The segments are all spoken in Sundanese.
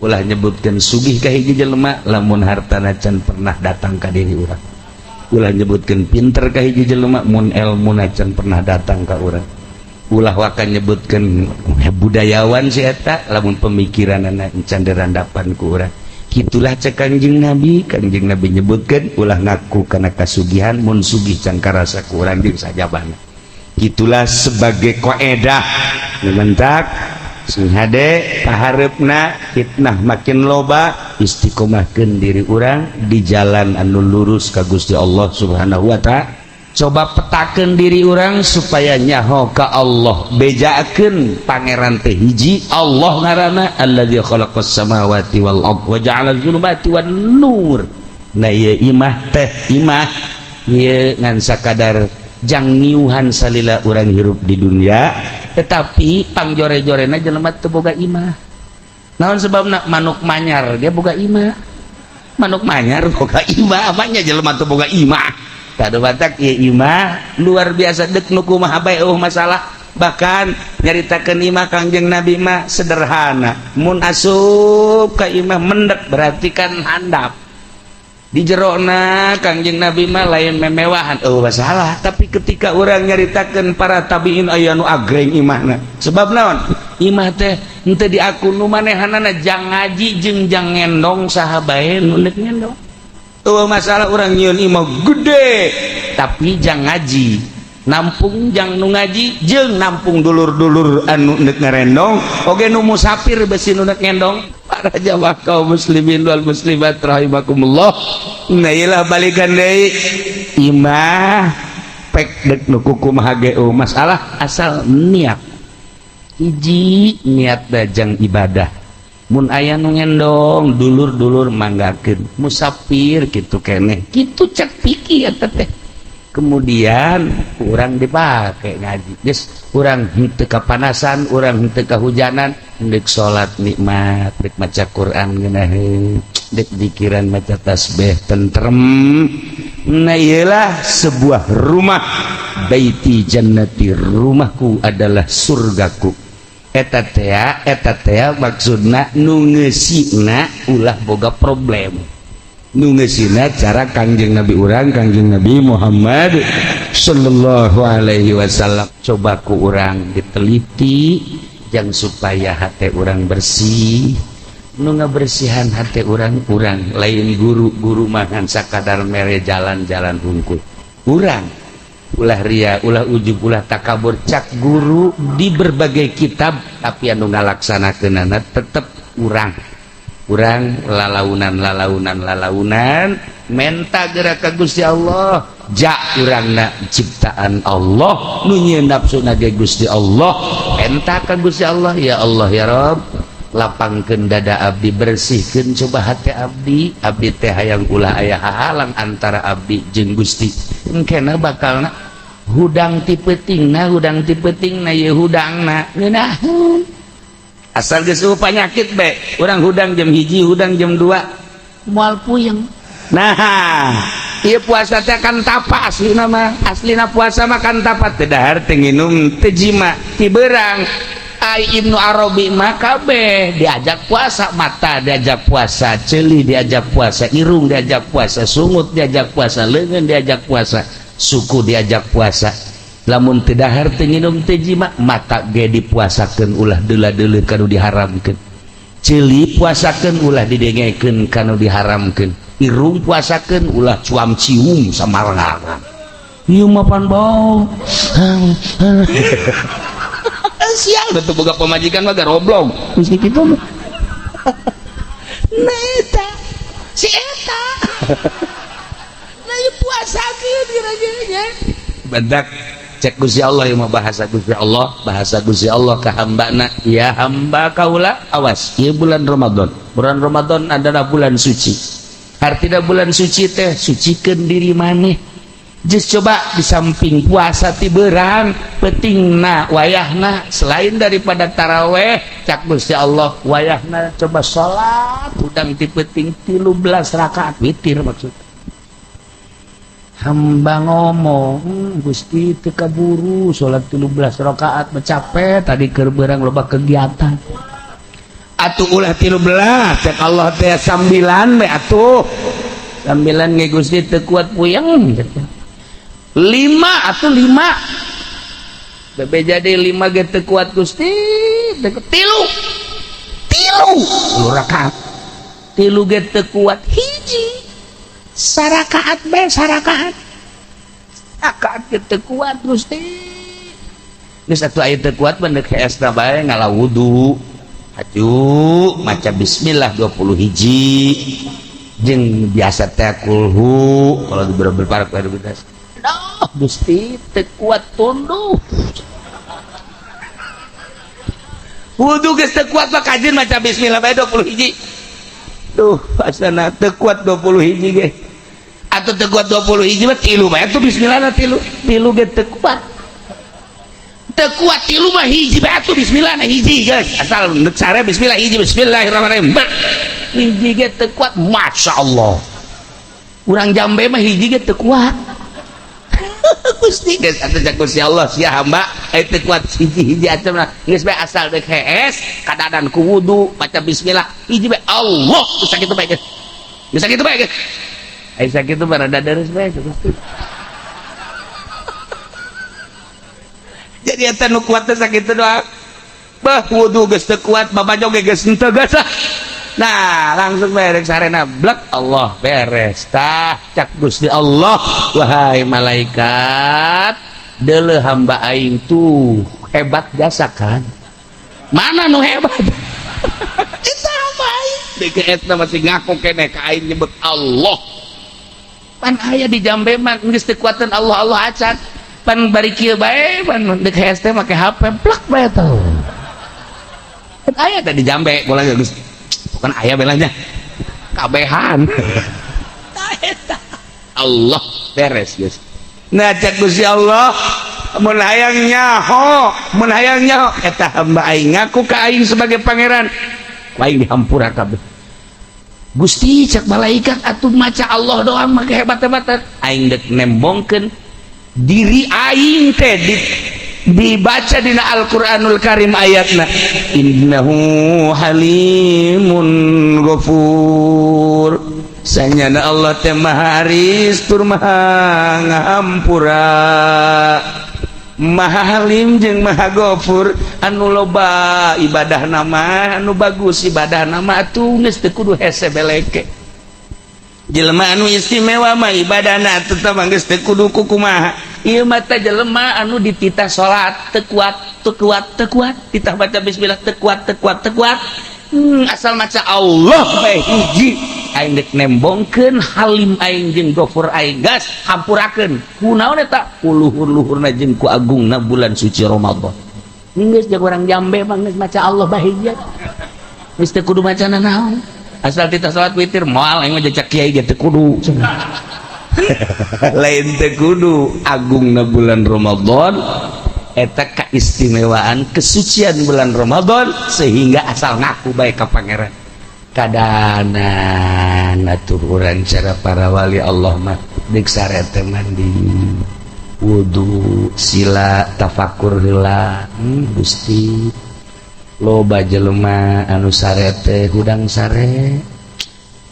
Ulah nyebutkeun sugih ka hiji jelema lamun hartana can pernah datang ka diri urang. Ulah nyebutkeun pinter ka hiji jelema mun elmuna can pernah datang ka urang. Ulah waka nyebutkeun budayawan si eta lamun pemikiranana can dirandapan ku urang. Gitulah cek Kangjeng Nabi. Kangjeng Nabi nyebutkeun ulah ngaku kana kasugihan mun sugih can karasa ku urang jeung sajabana. Gitulah sebagai koedah mentak sing hade pahareupna fitnah makin loba, istiqomahkeun diri urang di jalan anu lurus ka Gusti Allah Subhanahu wa Ta'ala. Coba petakeun diri urang supaya nyaho ka Allah, bejakeun Pangeran teh hiji, Allah ngaranna, alladzi khalaqas samawati wal ard wa ja'ala dzulumati wan nur. Nah, ieu imah teh imah ieu ngan sakadar jang ngiuhan salila urang hirup di dunia, tetapi pangjore-jorena jelema teu boga imah. Naon sebabna? Manuk manyar dia boga imah, manuk manyar boga imah, apanya jelema teu boga imah. Kadu batak ieu imah luar biasa, dek nu kumaha bae eueuh masalah. Bahkan nyaritakeun imah Kangjeng Nabi mah sederhana, mun asup ka imah mendek berarti kan handap di jerona. Kangjeng Nabi mah lain memewahan, oh masalah. Tapi ketika orang nyaritakeun para tabiin, aya nu agreng imahna. Sebab naon? Imah teh henteu diaku nu manehanana jang ngaji jeung jang ngendong, saha bae nu deuk ngendong. Oh masalah, orang nyieun imah gede tapi jang ngaji, nampung jang nu ngaji jeung nampung dulur-dulur anu deuk ngarendong oge, nu musafir besi nu deuk ngendong. Para jamaah kaum muslimin wal muslimat rahimakumullah, nah iyalah, balikan deui, imah pek dek nu kumaha ge masalah, asal niat hiji, niat dajang ibadah. Mun aya nu ngendong dulur-dulur manggakeun, musafir kitu keneh kitu, cek pikir eta teh. Kemudian urang dipakai ngaji, geus urang henteu kapanasan, urang henteu kahujanan, deuk salat nikmat, deuk maca Quran ngeunaheun, deuk dikiran maca tasbih tentrem. Nah, iyalah sebuah rumah, baiti jannati, rumahku adalah surgaku. Eta tea, eta tea maksudna nu ngeusina ulah boga problem, nu ngeusina cara Kangjeng Nabi urang, Kangjeng Nabi Muhammad sallallahu alaihi wasallam. Coba ku urang diteliti jang supaya hati urang bersih. Nu ngabersihan hati urang urang, lain guru. Guru makan sakadar mere jalan-jalan hungkul. Urang ulah ria, ulah ujub, ulah takabur, cak guru di berbagai kitab, tapi anu ngalaksanakeunana tetep urang. Urang lalaunan, lalaunan, lalaunan, menta gerak ka Gusti Allah. Ja urangna ciptaan Allah, nu nyieun nafsu ge Gusti Allah. Menta ka Gusti Allah, ya Allah, ya Rob, lapangkeun dada abdi, bersihkeun coba hati abdi. Abdi teh hayang ulah aya hahalang antara abdi jeung Gusti. Engkena bakalna hudang ti peutingna, hudang ti peutingna, ye hudangna ngeunaheun. Asal geus eueuh panyakit be urang hudang jam 1, hudang jam 2, moal puyeng. Nah, ieu puasa teh kan tapa aslina mah. Aslina puasa mah kan tapa, teu dahar, teu nginum, teu jima ti beurang. Ai Ibnu Arabi mah kabeh diajak puasa, mata diajak puasa, ceuli diajak puasa, irung diajak puasa, sungut diajak puasa, leungeun diajak puasa, suku diajak puasa. Lamun teu dahar, teu nginum, teu jima, mata ge dipuasakeun ulah deula-deuleu kanu diharamkeun, ceuli puasakeun ulah didengekeun kanu diharamkeun, irung puasakeun ulah cuam cium samarangan. Ieu mah pan bau. Sial betul, boga pamajikan mah garoblog geus kitu mah. Nah, eta si eta, nah, ieu puasakeun kira-kira badak cek Gusti Allah. Ieu mah bahasa Gusti Allah, bahasa Gusti Allah ka hambana, ya hamba kaula, awas ieu bulan Ramadan. Bulan Ramadan adalah bulan suci. Artinya bulan suci teh sucikeun diri maneh. Just coba di samping puasa ti beurang, peutingna, wayahna, selain daripada taraweh, cak Gusti Allah wayahna coba salat hudang ti peuting 13 rakaat witir. Maksud hamba ngomong, Gusti, teu kaburu salat 13 rakaat, capek tadi keur beurang loba kegiatan." Atuh ulah 13, cek Allah teh sambilan we atuh. Sambilan ge Gusti teu kuat, puyeng. Lima atuh, lima. Bebe jadi lima ge teu kuat, Gusti. Tilu. Tilu. Lu rakaat. Tilu ge teu kuat, hiji. Sarakaat bae, sarakaat. Rakaat ge teu kuat, Gusti. Geus atuh, aya teu kuat mah deuk heesna bae, ngala wudu. Aju maca bismillah 20 hiji jeung biasa teh kulhu kalau di beberapa. Duh, Gusti, teu kuat tunduh. Wudu geus teu kuat mah kajeun maca bismillah bae 20 hiji. Duh, asana teu kuat 20 hiji ge. Atau teu kuat 20 hiji mah tilu bae atuh bismillahna tilu. Tilu ge teu kuat. Teu kuat tilu mah hiji bae atuh bismillah na hiji, guys. Asal neuk sare bismillah hiji, bismillahirrahmanirrahim. Hiji ge teu kuat, Masya Allah. Urang Jambe mah hiji ge teu kuat. Gusti, geus atuh, cek Gusti Allah, sia hamba aya teu kuat hiji-hiji atuh mah geus bae, asal deuk hees kadadan ku wudu maca bismillah hiji bae, Allah, geus sakitu bae, geus. Geus sakitu bae, geus. Aya sakitu mah rada deres bae, Gusti. Jadi eta nu kuat teh sakitu doang. Bah, wudu geus teu kuat, babajo ge geus henteu, geus ah. Nah, langsung beres sarena blek, Allah beres. Tah, cak Gusti Allah, wahai malaikat, deuleu hamba aing tuh hebat jasa kan. Mana nu hebat? Eta hamba aing. Deuk eta masih ngaku keneh ka aing nyebut Allah. Pan aya di Jambe mah geus teu kuatan Allah Allah acan. Pan bari kieu bae, pan deuk hees teh make HP plak bae tuh. Kan aya teh di Jambe bola geus. Bukan aya belanya kabehan. Allah beres, guys. Nah, cek Gusti Allah, mun hayang nyaho, mun hayang nyaho eta hamba aing ngaku ka aing sebagai pangeran, ku aing dihampura kabeh. Gusti, cek malaikat, atuh maca Allah doang mah hebat-hebatan aing dek nembongkeun diri aing teh di dibaca dina Al-Qur'anul Karim ayatna innahu halimun ghafur, sanyana Allah teh maha aris tur maha ngahampura, maha halim jeung maha ghafur. Anu loba ibadah nama, anu bagus ibadah nama atuh geus teu kudu hese beleke. Jelema anu istimewa mah ibadahna tetep geus teu kudu kumaha. Ieu mah teh jelema anu dititah salat teu kuat, teu kuat, teu kuat, titah baca bismillah teu kuat, teu kuat, teu kuat. Asal maca Allah bae hiji, aing dek nembongkeun halim aing jeung gofur aing, gas hampurakeun. Kunaon eta? Ku luhur-luhurna jeung ku agungna bulan suci Ramadan. Geus jeung urang Jambe mah geus maca Allah bae hiji, geus teu kudu maca nanaon. Asal titah salat witir moal, aing mah jejak kiai ge teu kudu. Lain teu kudu, agungna bulan Ramadan eta keistimewaan kesucian bulan Ramadan sehingga asal ngaku bae ka pangeran. Kadanan atuh urang cara para wali Allah mah deuk sare teh mandi, wudu, sila tafakur heula. Gusti, loba jelema anu sare teh hudang sare,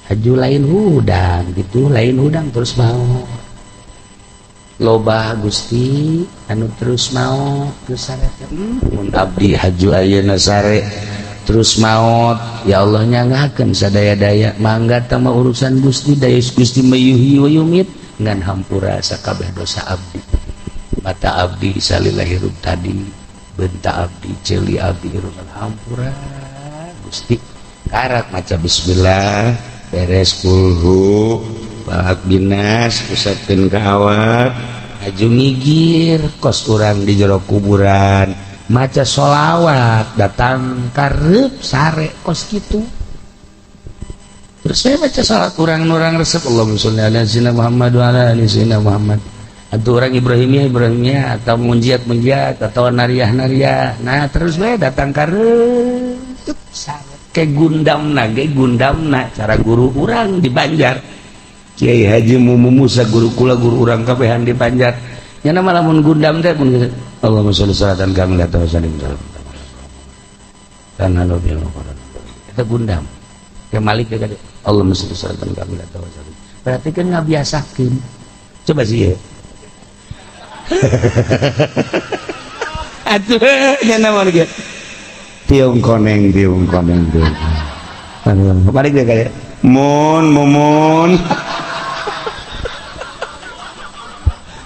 haju lain hudang gitu, lain hudang terus mau. Loba, Gusti, anu terus mau terus sare teh. Mun abdi haju ayeuna sare terus maut, ya Allah, nyanggakeun sadaya-daya, mangga tama urusan Gusti, daya Gusti mayuhyi wa yumit, ngan hampura sakabeh dosa abdi, mata abdi salila hirup tadi, benta abdi, ceuli abdi hirup, hampura Gusti. Karak maca bismillah beres, kulhu, falaq, binas, usapkeun ka awak, aju ngigir kos urang di jero kuburan, maca sholawat datang karep sare kos kitu. Terus saya baca salat urang-urang resep, Allahumma sholli ala sayyidina Muhammad wa ala ali sayyidina Muhammad, atau orang Ibrahimiyah Ibrahimiyah, atau munjiat munjiat, atau nariah nariah. Nah, terus bae datang karep sare ke gundamna ge gundamna cara guru urang di Banjar, Kiai Haji Mumu Musa, guru kula, guru urang kabehan di Banjar nya. Nama lamun gundam teh mun Allahumma sholli salatan kamilatan wa sallim tanah. Eta gundam. Ke Malik ke kade. Allahumma sholli salatan kamilatan wa sallim. Berarti kan ngabiasakeun. Coba sih ya. Atuh nya naon ge. Tiung koneng, tiung koneng, tiung. Balik deh kade. Mun mumun.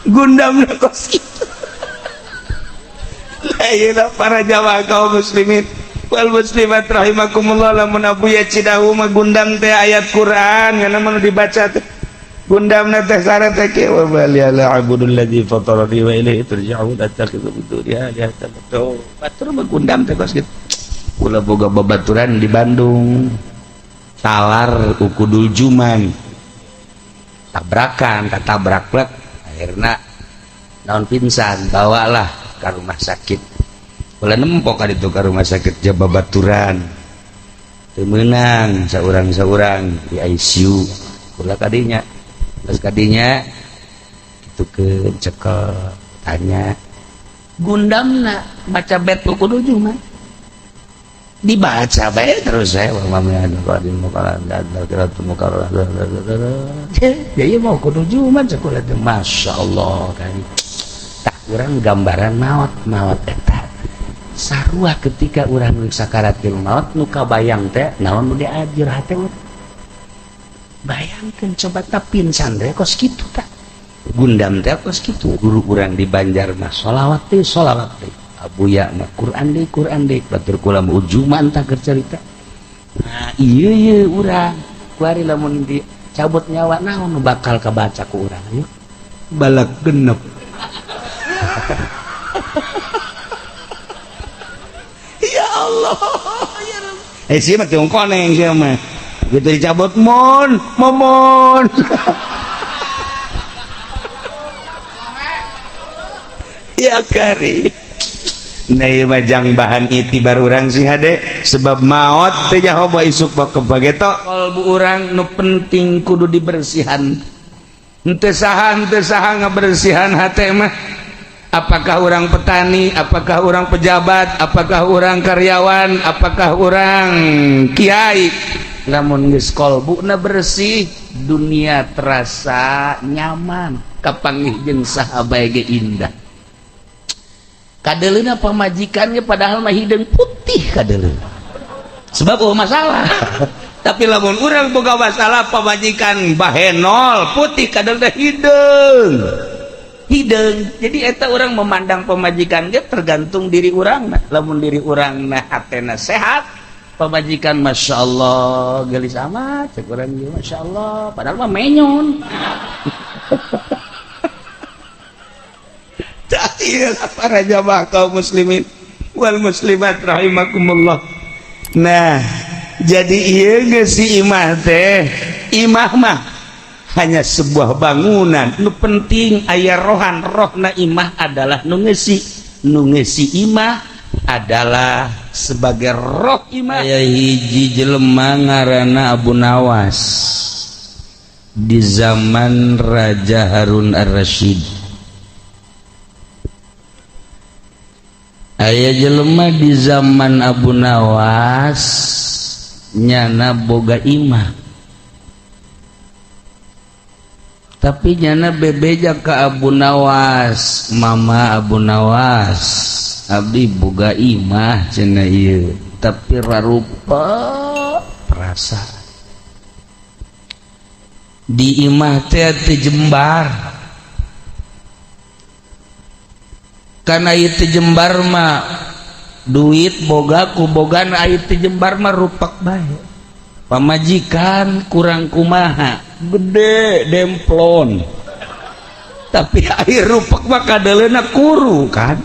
Gundam kos kitu. Ayeuna para jamaah kaum muslimin wal muslimat rahimakumullah, lamun Abuya Cidahu mah gundam teh ayat Quran ngana mah dibaca teh gundamna teh syarat teh kieu wa bali ala abudul ladzi fatarani wa ilaihi turja'un attakhidhu min duniha alihatan. Batur mah gundam teh kos kitu. Kula boga babaturan di Bandung talar ukudul juman tabrakan katabrak plek akhirna naon pingsan bawalah ke rumah sakit. Kula nempok ka ditu ka rumah sakit Jababaturan teu meunang saurang-saurang di ICU. Kula kadinya geus kadinya kitu ke cekel tanya gundamna maca bet kudu juman dibaca bae terus saya jadi mau kudu juman sekolah teh Masya Allah kan tak kurang gambaran maut maut eta sarua ketika urang sakaratil maut nu kabayang teh naon nu diajur hate bayangkeun coba tah pingsan teh kos kitu tah gundam teh kos kitu guru urang di Banjar mah sholawat teh Abuya mah Quran deui batur kula mah ujuman tah keur carita. Nah ieu ieu urang kuari lamun dicabut nyawa naon nu bakal kabaca ku urang ayo balak genep. Ya Allah ya Rabb. Sia mah tiung koneng sia mah gitu dicabut mun momon. Ya kari. Nah ieu mah jang bahan itibar urang sih hade sebab maot teh nyaho bae isuk bak kebageto kalbu urang nu penting kudu dibersihan. Henteu saha ngabersihan hate mah. Apakah orang petani, apakah orang pejabat, apakah orang karyawan, apakah orang kiai. Lamun geus kalbuna bersih, dunia terasa nyaman, kapanggih jeung saha bae ge indah. Kadeleuna pamajikannya padahal mah hideung putih kadeleuna. Sebab eueuh masalah. Tapi lamun urang boga masalah pamajikan bahenol putih kadeleuna hideung. Hideung. Jadi eta urang memandang pamajikan ge tergantung diri urang. Lamun diri urang na hatena sehat, pamajikan Masya Allah gelis amat cek urang ge Masya Allah padahal mah menyon. Iyalah para jamaah kaum muslimin wal muslimat rahimakumullah. Nah, jadi ieu geus si imah teh, imah mah hanya sebuah bangunan. Nu penting aya rohan, rohna imah adalah nu ngeusi. Nu ngeusi imah adalah sebagai roh imah. Aya hiji jelema ngaranna Abu Nawas di zaman Raja Harun Ar-Rasyid. Aya jelema di zaman Abu Nawas nyana boga imah, tapi nyana bebeja ke Abu Nawas, mama Abu Nawas abdi boga imah cenah ieu, tapi rarupa perasa di imah teh teu jembar. Karena itu jembar mah duit boga ku bogan itu jembar mah rupak bae. Pamajikan kurang kumaha gede demplon, tapi air rupak mah kadeleuna kuru kan.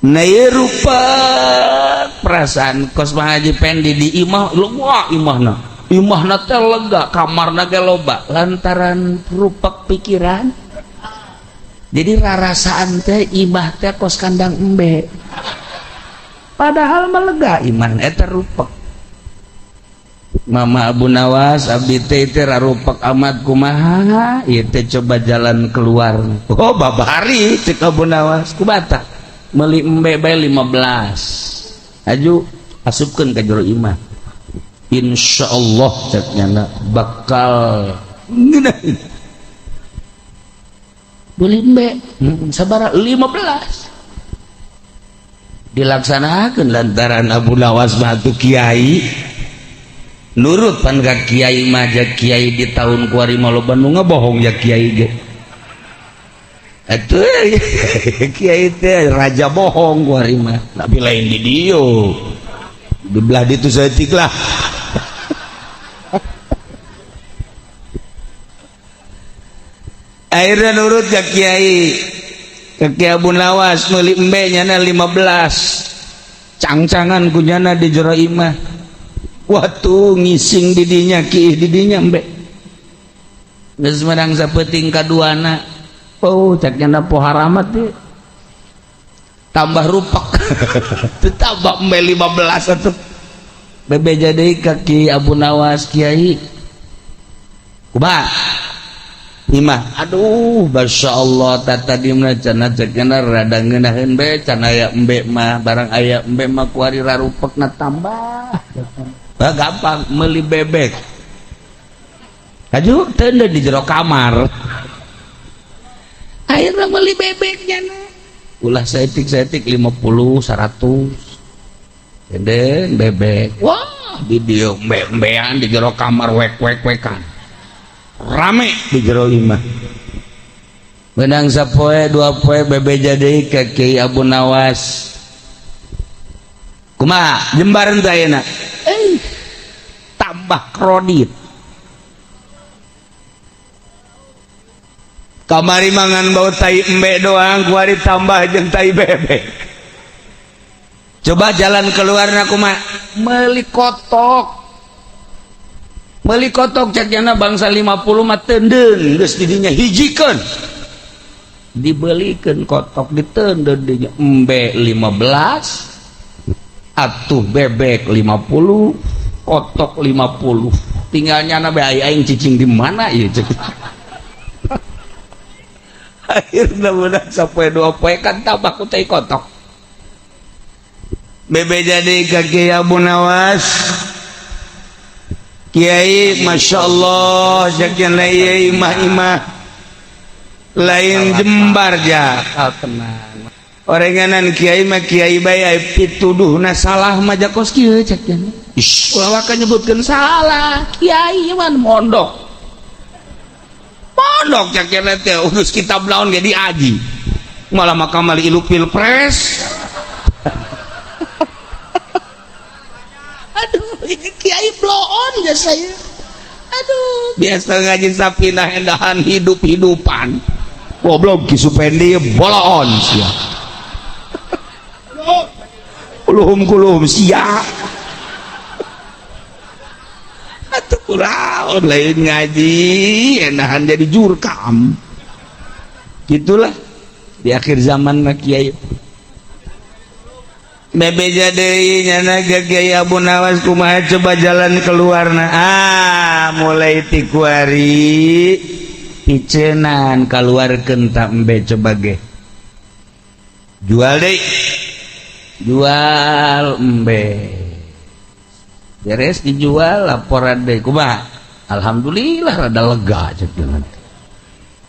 Nah ieu rupak perasaan kos Pak Haji Pendi di imah lega, imahna imahna teh lega, kamarna ge loba lantaran rupak pikiran. Jadi rarasaan teh imah teh kos kandang embe, padahal mah lega iman eta rupek. Mama Abu Nawas abdi teh teh rarupek amat kumaha ieu teh coba jalan keluar. Oh babari cek Abu Nawas kubata meuli embe bae 15 aju Asupkeun ka jero imah. Insyaallah cek nyana bakal ngeunaheun. Beli embe sabara 15 dilaksanakan lantaran Abu Nawas mah atuh kiai nurut pan ka kiai mah, ja kiai di tahun kuari mah loba nu ngabohong, ja kiai ge atuh kiai teh raja bohong kuari mah, tapi lain di dieu, di belah ditu saeutik lah. Akhirnya nurut ka kiai, ka Kiai Abu Nawas, meuli embe nyana 15 cangcangan ku nyana di jero imah. Waktu ngising didinya, kiih didinya embe geus menang sapeuting kaduana. Oh, cek nyana poharamat teh tambah rupak. Teu tambah embe 15 atuh. Bebeja deui ka Ki Abu Nawas, kiai kumaha imah? Aduh, Masya Allah, tata di mana cenah, cek nyana rada ngeunaheun be can aya embe mah, barang aya embe mah kuari rarupekna tambah. Bah, gampang meuli bebek kaju teu di jero kamar. Akhirnya meuli bebek nyana ulah saeutik-saeutik 50 100 dendeng bebek. Wah, di dieu embe-embean di jero kamar, wek wek wekan rame di jero imah. Benang sapoe dua poe bebeja deui ka Kiai Abu Nawas, kumaha jembaran teh ayeuna? Tambah kredit. Kamari mangan bau tai embe doang, kuari tambah jeung tai bebek. Coba jalan keluarna kumaha? Meuli kotok, meuli kotok cek nyana bangsa 50 mah teundeun geus didinya, hijikeun dibelikeun kotok diteundeun dinya embe 15 atuh bebek 50 kotok 50, tinggal nyana be aing cicing di mana ieu cek. Akhirna beunang sapoe dua poe kan tambah ku tai kotok. Bebeja deui ka Kiai Abu Nawas, kiai Masya Allah cek ieu imah-imah lain jembar ja tenang. Orenganan kiai mah kiai bae ai pituduhna salah mah jakos kieu cek nya. Ish, ulah waka nyebutkeun salah kiai mah mondok mondok cek nya teh urus kitab naon ge diaji malah makamal ilu pilpres. Aduh, ini kiai bloon ya saya. Aduh, biasa ngaji sapinah endahan hidup-hidupan. Goblok Ki Supendi boloon sia. Kuluhum-kuluhum sia. Atuh kuraon lain ngaji endahan jadi jurkam. Gitulah di akhir zaman mah kiai. Bebeja deui nyana ka Kiai Abu Nawas, kumaha coba jalan keluarna? Ah, mulai ti kuari picenan kaluarkeun ta embe coba ge. Jual deui. Jual embe. Beres dijual laporan deui kumaha? Alhamdulillah rada lega cek cenah.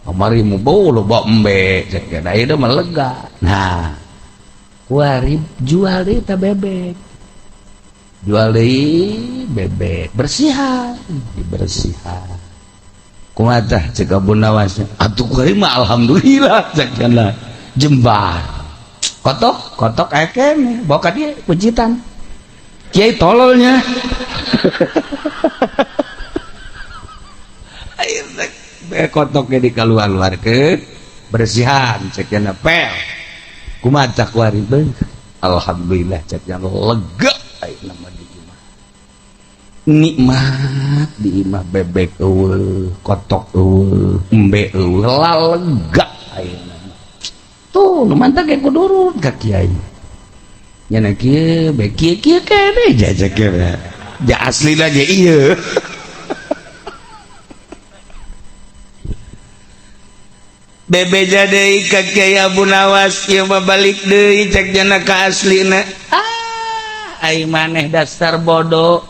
Kamari mu bau loba embe cek cenah, ayeuna mah lega. Nah, kuari jual deui ta bebek, jual deui bebek, bersihan dibersihan kumaha tah cek Abu Nawas? Atuh kuari mah alhamdulillah cek cenah jembar kotok kotok aya keneh bawa ka dieu kuncitan kiai tololnya. Akhirna kotoknya dikaluar-luarkeun bersihan cek cenah pel kumaha tah kuari? Alhamdulillah cek nya lega ayeuna mah di imah, nikmat di imah, bebek eueuh, kotok eueuh, embe eueuh, lega ayeuna tuh nu mantap ge kudu nurut ka kiai nya kieu be kieu kieu keneh jajak ja aslina ge ieu. Bebeja deui ka Kiai Abu Nawas, ieu mah balik deui cek jana ka aslina. Ah, Ai maneh dasar bodoh.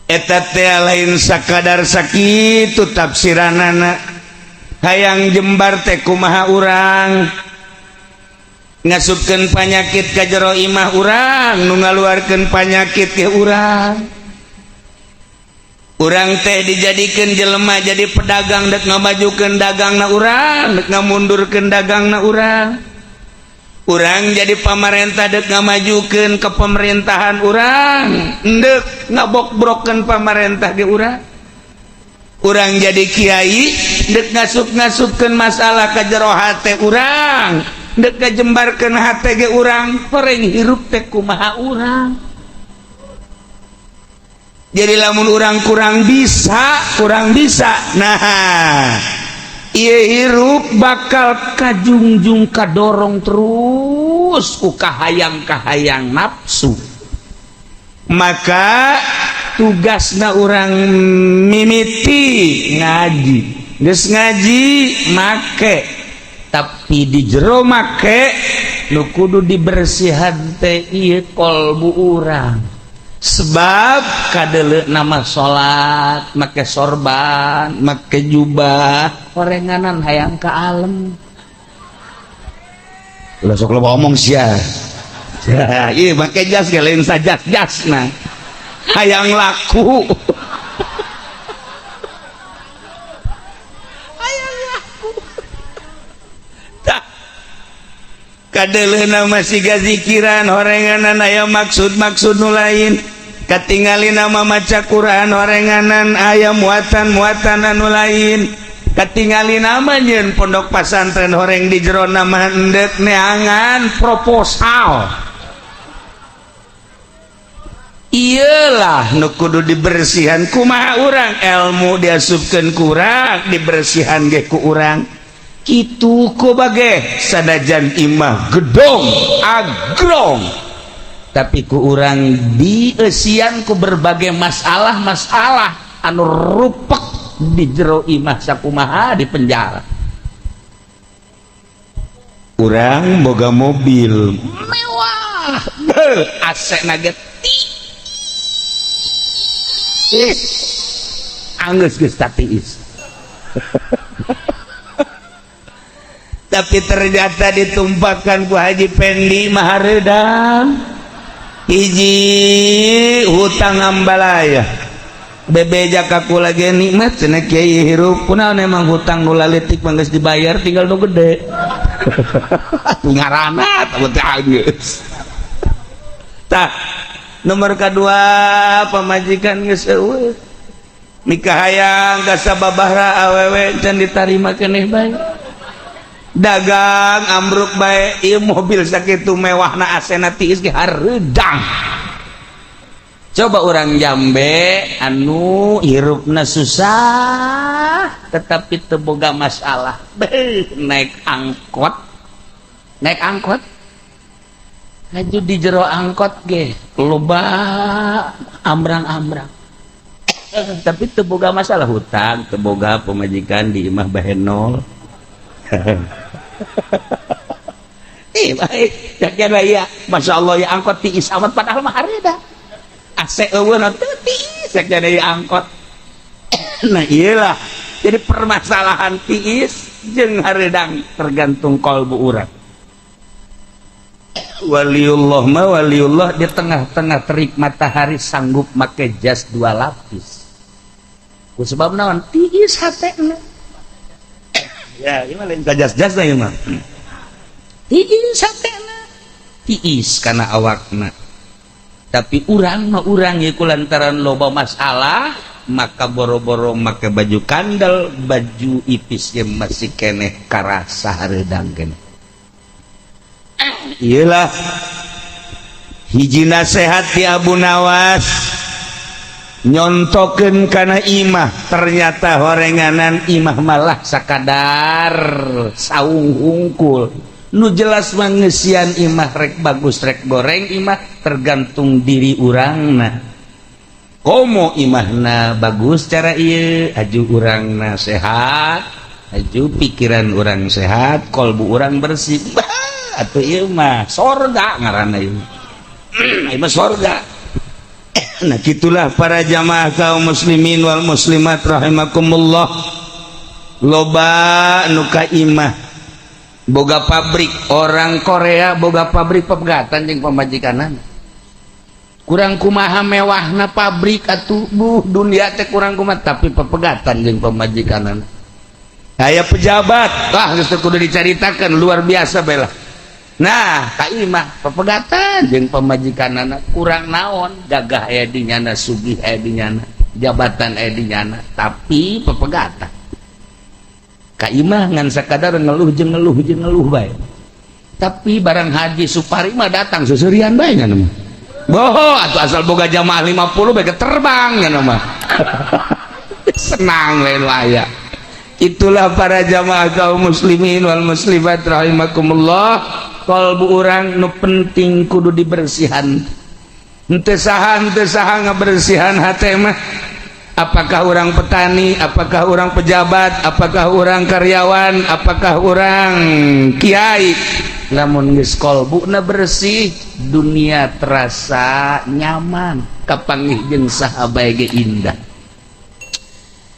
Eta teh lain sakadar sakitu tafsiranana. Hayang jembar teh kumaha urang ngasupkeun panyakit ka jero imah urang, nu ngaluarkeun panyakit ke urang. Urang teh dijadikeun jelema jadi pedagang, dek ngamajukeun dagangna urang, dek ngamundurkeun dagangna urang. Urang jadi pamarentah, dek ngamajukeun ke pemerintahan urang, dek ngabokbrokeun pamarentah ge urang. Urang jadi kiai, dek ngasup-ngasupkeun masalah ka jero hate urang, dek ngajembarkeun hate ge urang. Horeng hirup teh kumaha urang. Jadi lamun urang kurang bisa, kurang bisa, nah ieu hirup bakal kajungjung, kadorong terus ku kahayang-kahayang nafsu. Maka tugasna urang mimiti ngaji, geus ngaji make, tapi di jero make nu kudu dibersihan teh ieu kolbu urang. Sebab kadele nama salat make sorban, make jubah, horenganan hayang ka alem. Ulah sok loba omong sia. Iya, make jas ge lain sajas jasna, hayang laku, hayang laku. Tah, kadele nama siga zikiran, horenganan aya maksud-maksud nu lain. Katingali nama maca Quran, horenganan aya muatan-muatan anu lain. Katingali nama nyeun pondok pasantren, horeng di jero nama endek neangan proposal. Iyalah nu kudu dibersihan kumaha urang. Ilmu diasupkeun kurang, dibersihan ge ku urang. Kitu ku bage sanajan imah gedong agrong, tapi ku urang dieusian ku berbagai masalah-masalah anu rupek di jero imah sakumaha di penjara. Urang boga mobil mewah, beuh, AC na ge tiis, anggeus geus tatiis. Tapi ternyata ditumpahkan ku Haji Pendi mahareudang. Hiji hutang ambalaya bebeja kaku lagi nikmat cenah kiai hirup kunaon emang hutang nu laletik mah geus dibayar, tinggal nu gede. Atuh ngaranna teh anggeus. Tah, nomor kedua pamajikan geus eueuh, nikah hayang ka sababaraha awewe can ditarima keneh bae, dagang ambruk bae. Ieu mobil sakitu mewahna, AC-na tiis ge hareudang. Coba orang Jambe anu hirupna susah tetapi teu boga masalah. Beuh, naik angkot, naik angkot laju di jero angkot ge loba ambrang-ambrang, tapi teu boga masalah hutang, teu boga, pemajikan di imah bahenol. Ih, baik. Ya, Masya Allah ya, angkot tiis amat, padahal mah hareda. AC eueuh teu tiis rek jadi angkot. Nah, iyalah, jadi permasalahan tiis jeung hareudang tergantung kolbu urang. Waliullah mah waliullah di tengah-tengah terik matahari sanggup make jas dua lapis. Ku sebab naon? Tiis hatena. Ya, ieu mah lain jas-jas ieu mah. Tiis hatena, tiis kana awakna. Tapi urang mah urang ieu lantaran loba masalah, maka boro-boro make baju kandel, baju ipis yang masih keneh karasa hareudang keneh. Iyalah hiji nasehat di Abu Nawas nyontokeun kana imah, ternyata horenganan imah malah sakadar saung hungkul. Nu jelas mangeusian imah rek bagus rek goreng imah tergantung diri urangna. Komo imahna bagus cara ieu, aju urangna sehat, aju pikiran urang sehat, kolbu urang bersih. Bah, atuh ieu mah sorga ngaranna ieu. Imah sorga. Nah, gitulah para jamaah kaum muslimin wal muslimat rahimakumullah. Loba nu ka imah boga pabrik, orang Korea boga pabrik pepegatan jeung pamajikanana. Kurang kumaha mewahna pabrik atuh, buh, dunia teh kurang kumaha, tapi pepegatan jeung pamajikanana. Aya pejabat, wah, geus teu kudu dicaritakeun, luar biasa bela. Nah, ka imah pepegatan jeung pamajikanana, kurang naon, gagah aya di nyana, sugih aya di nyana, jabatan aya di nyana, tapi pepegatan. Ka imah ngan sakadar ngeluh jeung ngeluh jeung ngeluh bae. Tapi barang Haji Supari mah datang seuseurian bae nya mah. Boho atuh, asal boga jamaah 50 bae terbang nya mah. Senang we nu aya. Itulah para jamaah kaum muslimin wal muslimat rahimakumullah. Kalbu urang nu penting kudu dibersihan. Henteu saha, henteu saha ngabersihan hate mah. Apakah orang petani, apakah orang pejabat, apakah orang karyawan, apakah orang kiai, lamun geus kolbuna bersih, dunia terasa nyaman, kapanggih jeung saha bae ge indah.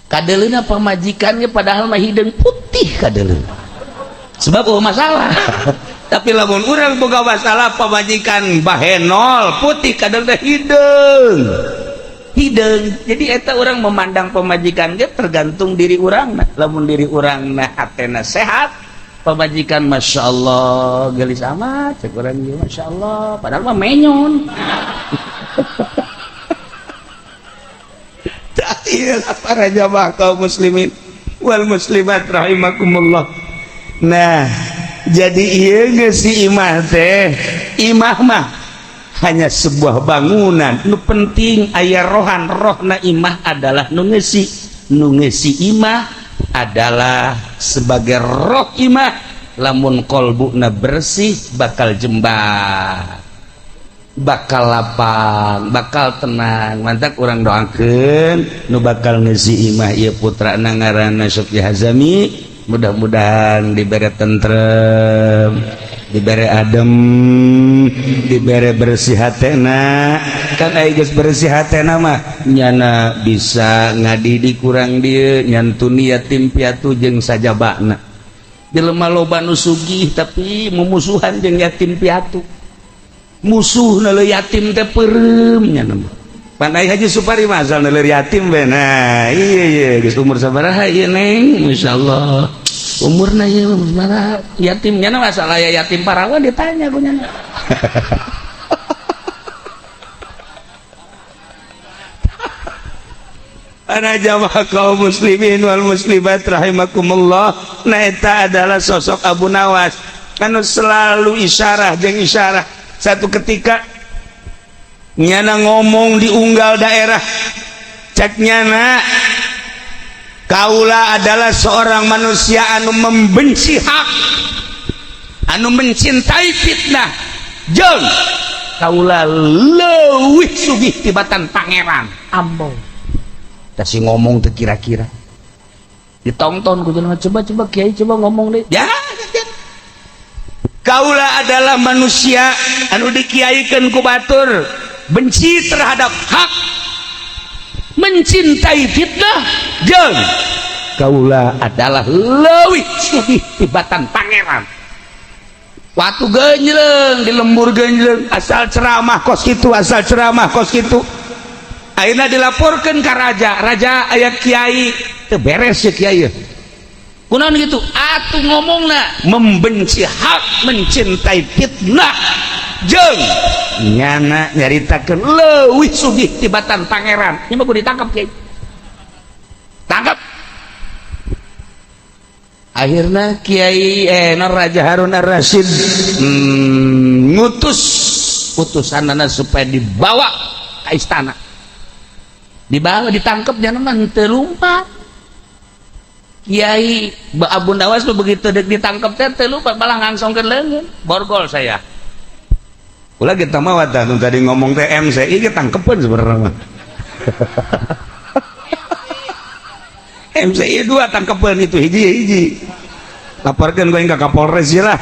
Kadeleuna pamajikannya padahal mah hideung putih kadeleuna, sebab oh masalah. Tapi lamun urang boga masalah, pamajikan bahenol putih kadeleuna hideung hideung. Jadi eta orang memandang pamajikan ge tergantung diri urang. Lamun diri urang na hatena sehat, pamajikan masya Allah gelis amat, cek urang ieu masya Allah, padahal mah menyon. Iyalah para jamaah kaum muslimin wal muslimat rahimakumullah. Nah, jadi ieu geus si imah teh, imah mah hanya sebuah bangunan. Nu penting aya rohan, rohna imah adalah nu ngeusi, nu ngeusi imah adalah sebagai roh imah. Lamun kolbuna bersih, bakal jembar, bakal lapang, bakal tenang. Mantap, urang doakeun nu bakal ngeusi imah ieu putrana ngaranna Sofi Hazami, mudah-mudahan dibere tentrem, dibere adem, dibere bersih hatena. Kan aya geus bersih hatena mah nyana bisa ngadidik kurang dieu, nyantuni yatim piatu jeung sajabana. Jelema loba nu sugih tapi mumusuhan jeung yatim piatu, musuh nele yatim teh peureum nya mah. Pan ai Haji Supari mah asal nele yatim bae. Nah, iya iya geus umur sabaraha ieu, Neng? Masyaallah. Umurna ieu sabaraha? Yatim nya masalah ya, yatim parawan ditanya ku nya. Para jamaah kaum muslimin wal muslimat rahimakumullah. Nah, eta adalah sosok Abu Nawas anu selalu isyarah jeung isyarah. Satu ketika nyana ngomong di unggal daerah, cek nyana, kaula adalah seorang manusia anu membenci hak, anu mencintai fitnah, jeung kaula leuwih sugih tibatan pangeran. Ambo tah si ngomong teh kira-kira ditonton ku jelema, coba-coba kiai coba ngomong deh ya. Kaula adalah manusia anu dikiaikan ku batur, benci terhadap hak, mencintai fitnah, jeung kaula adalah leuwih sugih tibatan pangeran. Waktu genjleng di lembur genjleng, asal ceramah kos kitu, asal ceramah kos kitu. Akhirnya dilaporkan ke raja, raja aya kiai teu beres ya kiai. Kunaon gitu? Atuh ngomongna membenci hak, mencintai fitnah, jeung nyana nyaritakeun leuwih sugih tibatan pangeran. Ini mah kudu ditangkap kiai. Tangkap. Akhirnya Kiai Raja Harun Ar-Rasyid ngutus utusanana supaya dibawa ke istana. Dibawa, ditangkap, jangan mah teu lumpat. Kiai Abu Nawas begitu ditangkap teh teu lumpat, malah ngangsongkeun leungeun, borgol saya. Ulah kita mah tadi ngomong teh MCI kita tangkepeun sebenarnya mah. MCI 2 tangkepeun itu hiji-hiji. Laporkeun gue ke Kapolres lah.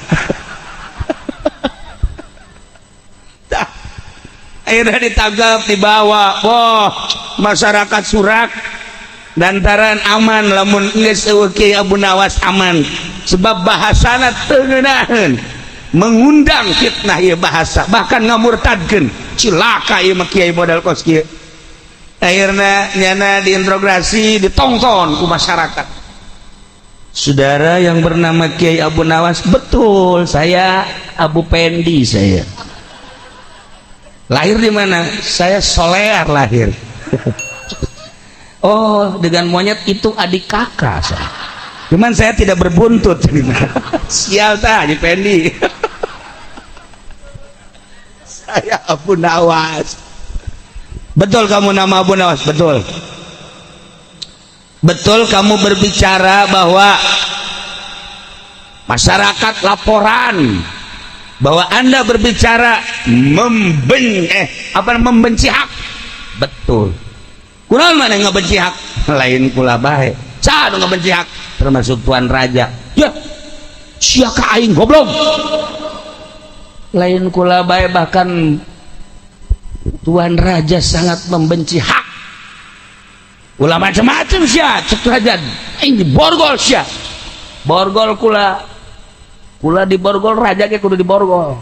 Akhirnya ditangkap, dibawa. Wah, masyarakat surak lantaran aman lamun geus euweuh Kiai Abu Nawas aman, sebab bahasana teu ngeunaheun, mengundang fitnah ieu bahasa, bahkan ngamurtadkeun. Cilaka ieu mah kiai modal kos kieu. Akhirnya nyana diinterogasi, ditonton ku masyarakat. Saudara yang bernama Kiai Abu Nawas? Betul, saya Abu Pendi. Saya lahir di mana? Saya Solear lahir. Oh, dengan monyet itu adik kakak saya. Cuman saya tidak berbuntut. Sial tah Haji Pendi. Saya Abu Nawas. Betul kamu nama Abu Nawas? Betul. Betul kamu berbicara bahwa masyarakat laporan bahwa Anda berbicara membenci hak? Betul. Kunaon mana ngebenci hak? Lain kula bae. Saha nu ngebenci hak? Termasuk tuan raja. Ya, sia ka aing, goblok. Lain kula bae, bahkan tuan raja sangat membenci hak. Ulah macam-macam sia, cek raja. Aing diborgol sia. Borgol kula. Kula diborgol, raja ge kudu diborgol.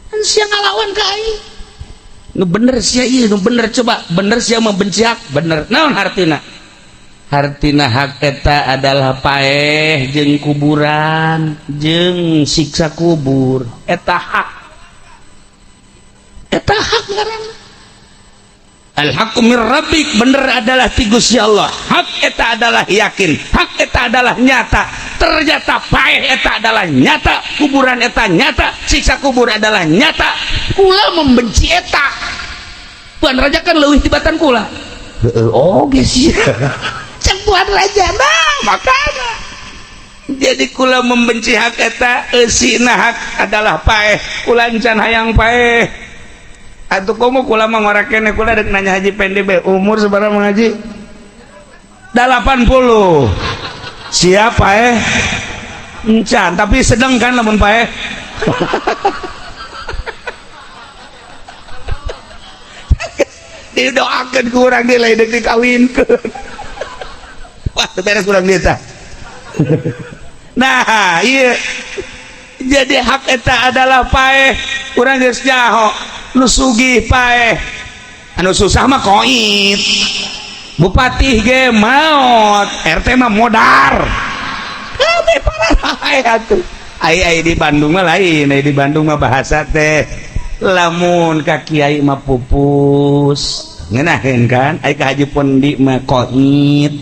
Kan sia ngalawan ka aing. Nu bener sia ieu, nu bener coba, bener sia membenci hak, bener. Naon hartina? Hartina hak eta adalah paeh jeung kuburan jeung siksa kubur. Eta hak. Eta hak ngaranna. Al haqqu mir rabbik, bener adalah ti Gusti Allah. Hak eta adalah yakin, hak eta adalah nyata. Ternyata paeh eta adalah nyata, kuburan eta nyata, siksa kubur adalah nyata. Kula membenci eta. Tuan raja kan leuwih tibatan kula. Heeh, oge sih. Cek tuan raja, nah makanya. Jadi kula membenci hak eta, eusina hak adalah paeh. Kula encan hayang paeh. Atuh komo kula mah ngora keneh, kula rek nanya Haji Pendi be, umur sabaraha mengaji? 80. Siapa paeh? Encan, tapi sedang kan lamun paeh. Didoakeun ku urang deui lain deuk dikawinkeun. Wah, teu beres urang dieu tah. Nah, iya. Jadi hak eta adalah paeh. Urang geus nyaho, nu sugih paeh, anu susah mah koit. Bupati ge maot, RT mah modar. Kabeh parah atuh. Ai ai di Bandung mah lain, ai di Bandung mah bahasa teh lamun ka kiai mah pupus. Ngeunaheun kan? Ai ka Haji Pondi mah koit.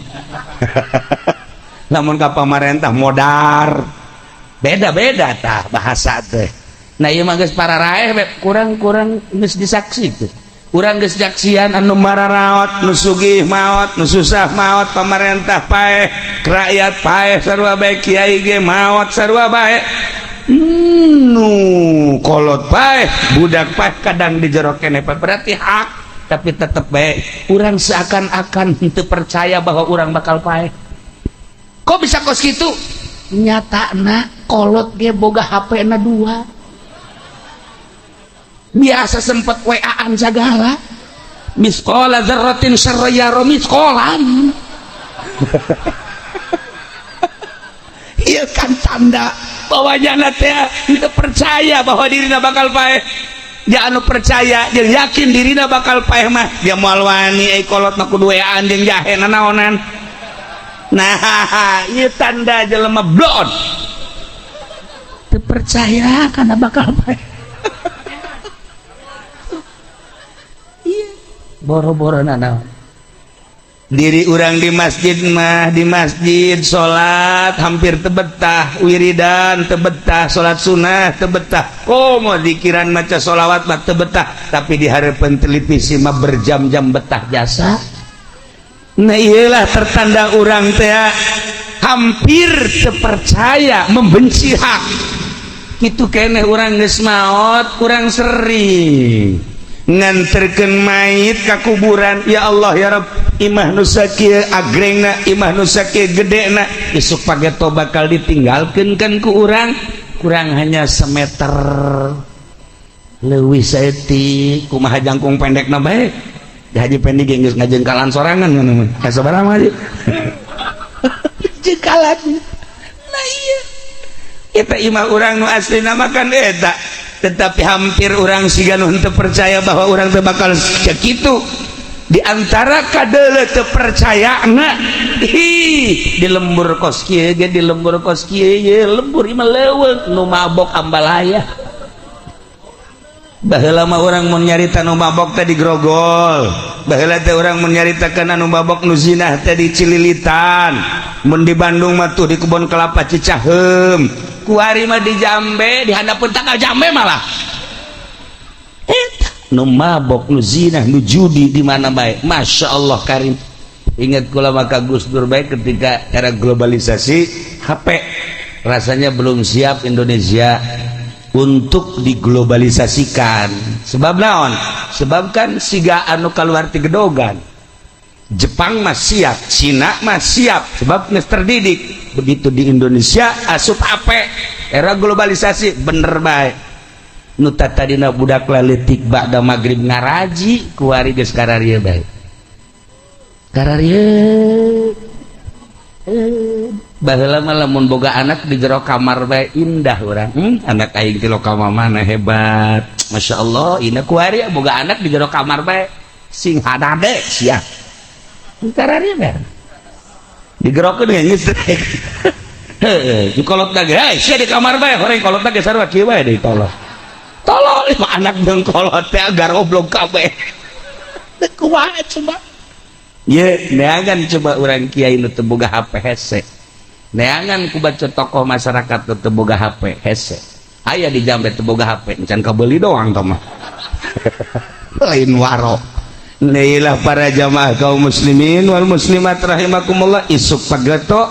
Lamun ka pamarentah modar. Beda-beda tah bahasa teh. Nah, ieu mah geus pararaeh kurang-kurang geus disaksi teh. Urang geus nyaksian anu mararaot, nu sugih maot, nu susah maot, pamarentah paeh, rakyat paeh sarua bae, kiai ge maot sarua bae. Nu kolot paeh, budak paeh, kadang di jero keneh berarti hak, tapi tetep bae urang seakan-akan henteu percaya bahwa urang bakal paeh. Kok bisa kos kitu? Nyatana kolot ge boga HP na dua. Biasa sempet WA-an segala. Misqala dzarratin syarran yara misqalan. Ieu kan tanda bahwa nyana teh teu percaya bahwa dirina bakal paeh. Dia anu percaya, dia yakin dirina bakal paeh mah dia moal wani ai kolot mah kudu WA-an jeung jahe nanaonan. Nah, ieu tanda jelema blon. Teu percaya kana bakal paeh. Boro-boro nanaon. Diri urang di masjid mah, di masjid salat hampir tebetah, wiridan tebetah, salat sunnah tebetah, komo zikiran maca sholawat mah tebetah, tapi di harapan televisi mah berjam-jam betah jasa. Nah, iyalah tertanda urang teh hampir terpercaya membenci hak. Kitu keneh urang geus maot, urang sering nganterkeun mayit ka kuburan. Ya Allah ya Rabb, imah nu sakieu agrengna, imah nu sakieu gedena, isuk pageto bakal ditinggalkeun kan ku urang, kurang hanya semeter. Leuwih saeutik, kumaha jangkung pendekna bae. Haji Pendi ge geus ngajengkalan sorangan ngono mah. Ka sabaraha mah, Haji? Jengkalan. Nah, iya. Eta imah urang nu aslina mah kan eta. Tetapi hampir orang siga nu henteu percaya bahwa urang teh bakal sakitu. Di antara kadeuleu teu percaya na, ih, di lembur kos kieu ge, di lembur kos kieu ye, lembur imah leuweung nu mabok ambalaya. Baheula mah urang mun nyarita nu mabok teh di grogol. Baheula teh urang mun nyaritakeun anu mabok, nu zinah teh di Cililitan. Mun di Bandung mah tuh di Kebon Kelapa Cicaheum. Kuari mah di Jambe, di handapeun tangkal jambe malah. Eta nu mabok, nu zinah, nu judi di mana bae. Masya Allah karim. Ingat kula maka Gus Dur bae ketika era globalisasi HP rasanya belum siap Indonesia untuk diglobalisasikan. Sebab naon? Sebab kan siga anu keluar ti gedogan. Jepang mah siap, Cina mah siap, sebab geus terdidik. Begitu di Indonesia asup HP, era globalisasi, bener bae. Nu tadina budak leutik ba'da magrib ngaraji, kuari geus kararieu bae. Kararieu. Baheula mah lamun boga anak di jero kamar bae indah urang. Anak aing ti lokal mana hebat. Masya Allah, indah. Kuari boga anak di jero kamar bae sing hadade sia. Kararieu bae. Digerokeun geus heuh, di kolot ge, hey, sia di kamar bae, horeng kolot ge sarua kieu bae deui tolol. Tolol mah anak jeung kolot teh garoblog kabeh. Kumaha coba? Ye, neangan coba urang kiai nu teu boga HP hese. Neangan ku baca tokoh masyarakat nu teu boga HP hese. Aya di Jambe teu boga HP, encan kabeli doang tah mah. Lain waro. Inilah para jamaah kaum muslimin wal muslimat rahimakumullah, isuk pageto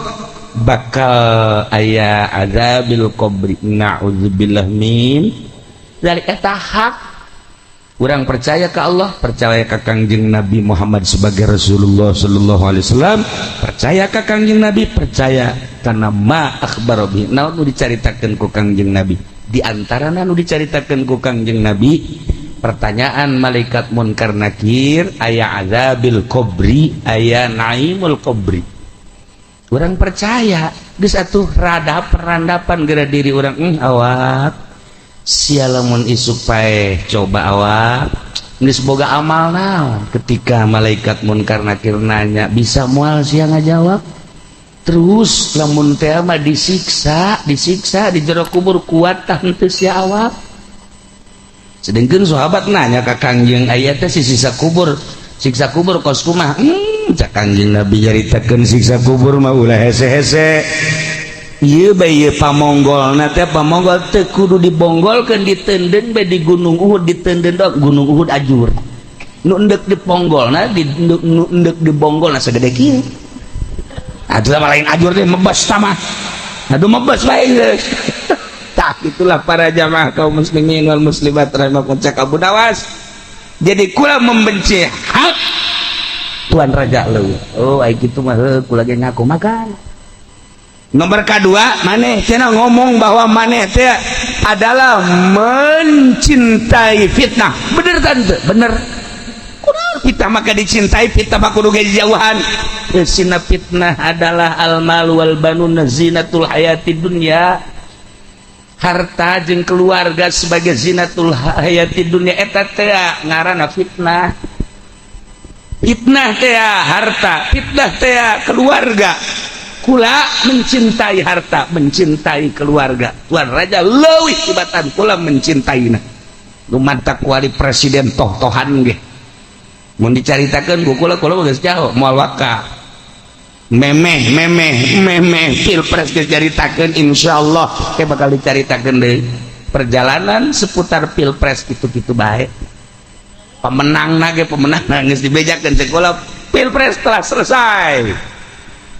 bakal aya azabil qabri, na'udzubillah min dari eta. Hak urang percaya ke Allah, percaya ke Kangjeng Nabi Muhammad sebagai Rasulullah sallallahu alaihi wasallam, percaya ke Kangjeng Nabi, percaya karena ma akhbaro bihi, naon nu dicaritakeun ku Kangjeng Nabi. Di antara nu dicaritakeun ku Kangjeng Nabi, pertanyaan malaikat munkar nakir, aya azabil qabri, aya naimul qabri. Urang percaya geus atuh, rada perandapan geura diri urang, awak sia lamun isuk paeh coba awak geus boga amal naon. Ketika malaikat munkar nakir nanya, bisa moal sia ngajawab? Terus lamun teh mah disiksa, disiksa di jero kubur, kuat tah henteu sia awak? Sedangkan sahabat nanya ke Kangjeng, aya teh si siksa kubur, siksa kubur kos kumaha? Cak Kangjeng Nabi nyaritakeun siksa kubur mah ulah hese-hese. Ieu bae ieu pamonggolna teh, pamonggol teu kudu dibonggolkeun, diteundeun bae di Gunung Uhud, diteundeun doang Gunung Uhud ajur. Nu endek diponggolna di nu endek dibonggolna segede kieu. Atuh mah lain ajur deh, mebas tah mah. Aduh, mebas bae geus. Tah, itulah para jamaah kaum muslimin wal muslimat rahimakumullah, cak Abu Nawas. Jadi kula membenci hak Tuan Raja leuwih. Oh, ai kitu mah heuh kula ge ngaku makan. Nomor kedua, maneh cenah ngomong bahwa maneh teh adalah mencintai fitnah. Bener tante? Bener. Kunaon fitnah maka dicintai, fitnah mah kudu ge dijauhan. Sina fitnah adalah al mal wal banun zinatul hayati dunya. Harta jeung keluarga sebagai zinatul hayati dunya eta teh ngaranna fitnah. Fitnah teh harta, fitnah teh keluarga. Kula mencintai harta, mencintai keluarga. Tuan Raja leuwih tibatan kula mencintaina. Nu mantak wali presiden toh-tohan ge. Mun dicaritakeun ku kula, kula geus jauh moal waka. Memeh memeh memeh pilpres geus caritakeun, insyaallah ke bakal dicaritakeun deui. Perjalanan seputar pilpres itu-kitu bae. Pemenang ge pemenang geus dibejakeun cek kula, pilpres telah selesai.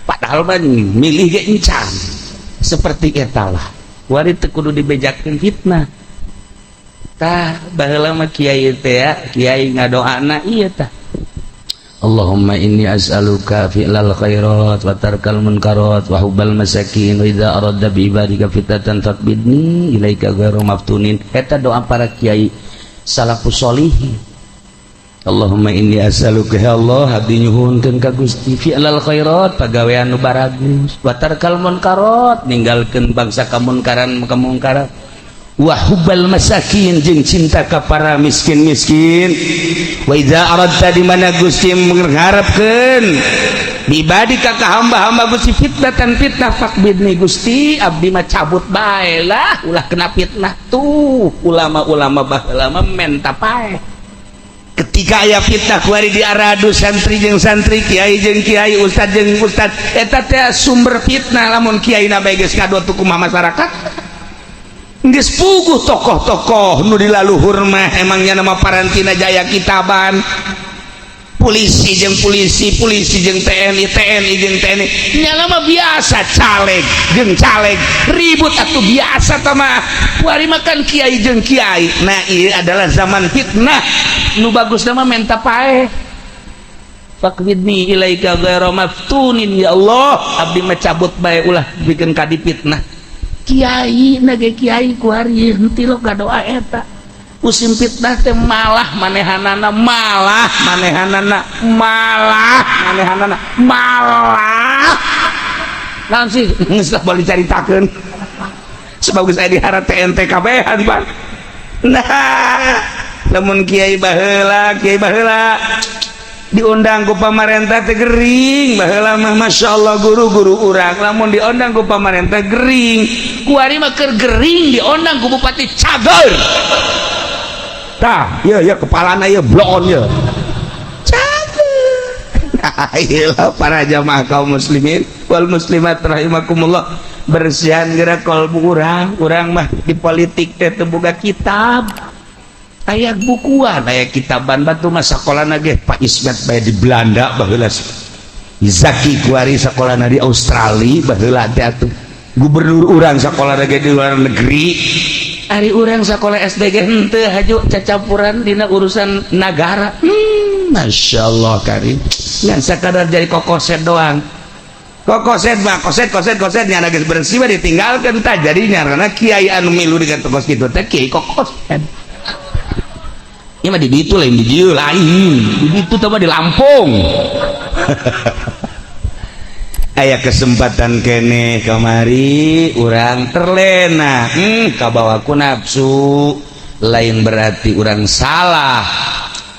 Padahal mah milih ge encan. Seperti eta lah. Wari teu kudu dibejakeun fitnah. Tah, baheula mah kiai teh ya, kiai ngadoana ieu tah. Allahumma inni as'aluka fi'lal khairat wa tarkal munkarat wa hubbal masakin wa idza aradta bi ibadika fitnatan faqbidni ilaika ghairu maftunin. Eta doa para kiai. Salafus solihin. Allahumma inni as'aluka, ya Allah, abdi nyuhunkeun ka Gusti, fi'lal khairat, pagawean nu baragus, wa tarkal munkarat, ninggalkeun bangsa kamunkaran kamungkaran, wa hubbal masakin, jeung cinta ka para miskin-miskin. Wa idza aradta, di mana Gusti mengharapkeun, bi'ibadika, ka hamba-hamba Gusti, fitnatan, fitnah, faqbidni, Gusti, abdi mah cabut bae lah, ulah kena fitnah. Tuh ulama-ulama baheula mah menta paeh ketika aya fitnah kuari diaradu santri jeung santri, kiai jeung kiai, ustad jeung ustad. Eta teh sumber fitnah. Lamun kiai na bae geus ngadot, kumaha masyarakat? Geus puguh tokoh-tokoh nu di laluhur mah emangnya nama parantina jaya kitaban, polisi jeung polisi, polisi jeung TNI, TNI jeung TNI. Nyala mah biasa, caleg jeung caleg ribut atuh biasa tah mah. Kuari makan kiai jeung kiai. Nah, ieu adalah zaman fitnah. Nu bagus mah menta paeh, faqbidni ilaika ghaira maftunin, ya Allah, abdi mah cabut bae, ulah bikin kadi fitnah. Kiai nage kiai kuari henteu lo doa eta musim fitnah teh, malah manehanana, malah manehanana, malah manehanana, malah naon sih, geus lah boleh dicaritakeun sebab geus aya diharap TNT kabehan, Pak. Nah, lamun kiai baheula, kiai baheula diundang ku pamarentah teh gering. Baheula mah Masya Allah, guru-guru urang lamun diundang ku pamarentah gering. Kuari mah keur gering diundang ku bupati, cager. Tah ya ya, kepalana ya bloon ya, cager. Nah, iyalah, para jamaah kaum muslimin wal muslimat rahimakumullah, bersihan gerak kolbu urang. Urang mah di politik teh teu boga kitab, aya bukuan, aya kitaban. Batu mah sakolana ge Pak Ismet bae di Belanda baheula, Zaki kuari sakolana di Australia baheula teh atuh, gubernur urang sakolana ge di luar negeri. Ari urang sakola SD ge henteu haju cacampuran dina urusan nagara. Masya Allah karim, ngan sakadar jadi kokoset doang. Kokoset mah koset koset koset nya, geus bersih mah ditinggalkeun. Tah, jadinya karena kiai anu milu dengan tokos kitu teh kiai kokoset. Ini mah di ditu, lain di dieu, lain di ditu teh mah di Lampung. Aya kesempatan kene kamari urang terlena, kabawa ku nafsu. Lain berarti urang salah,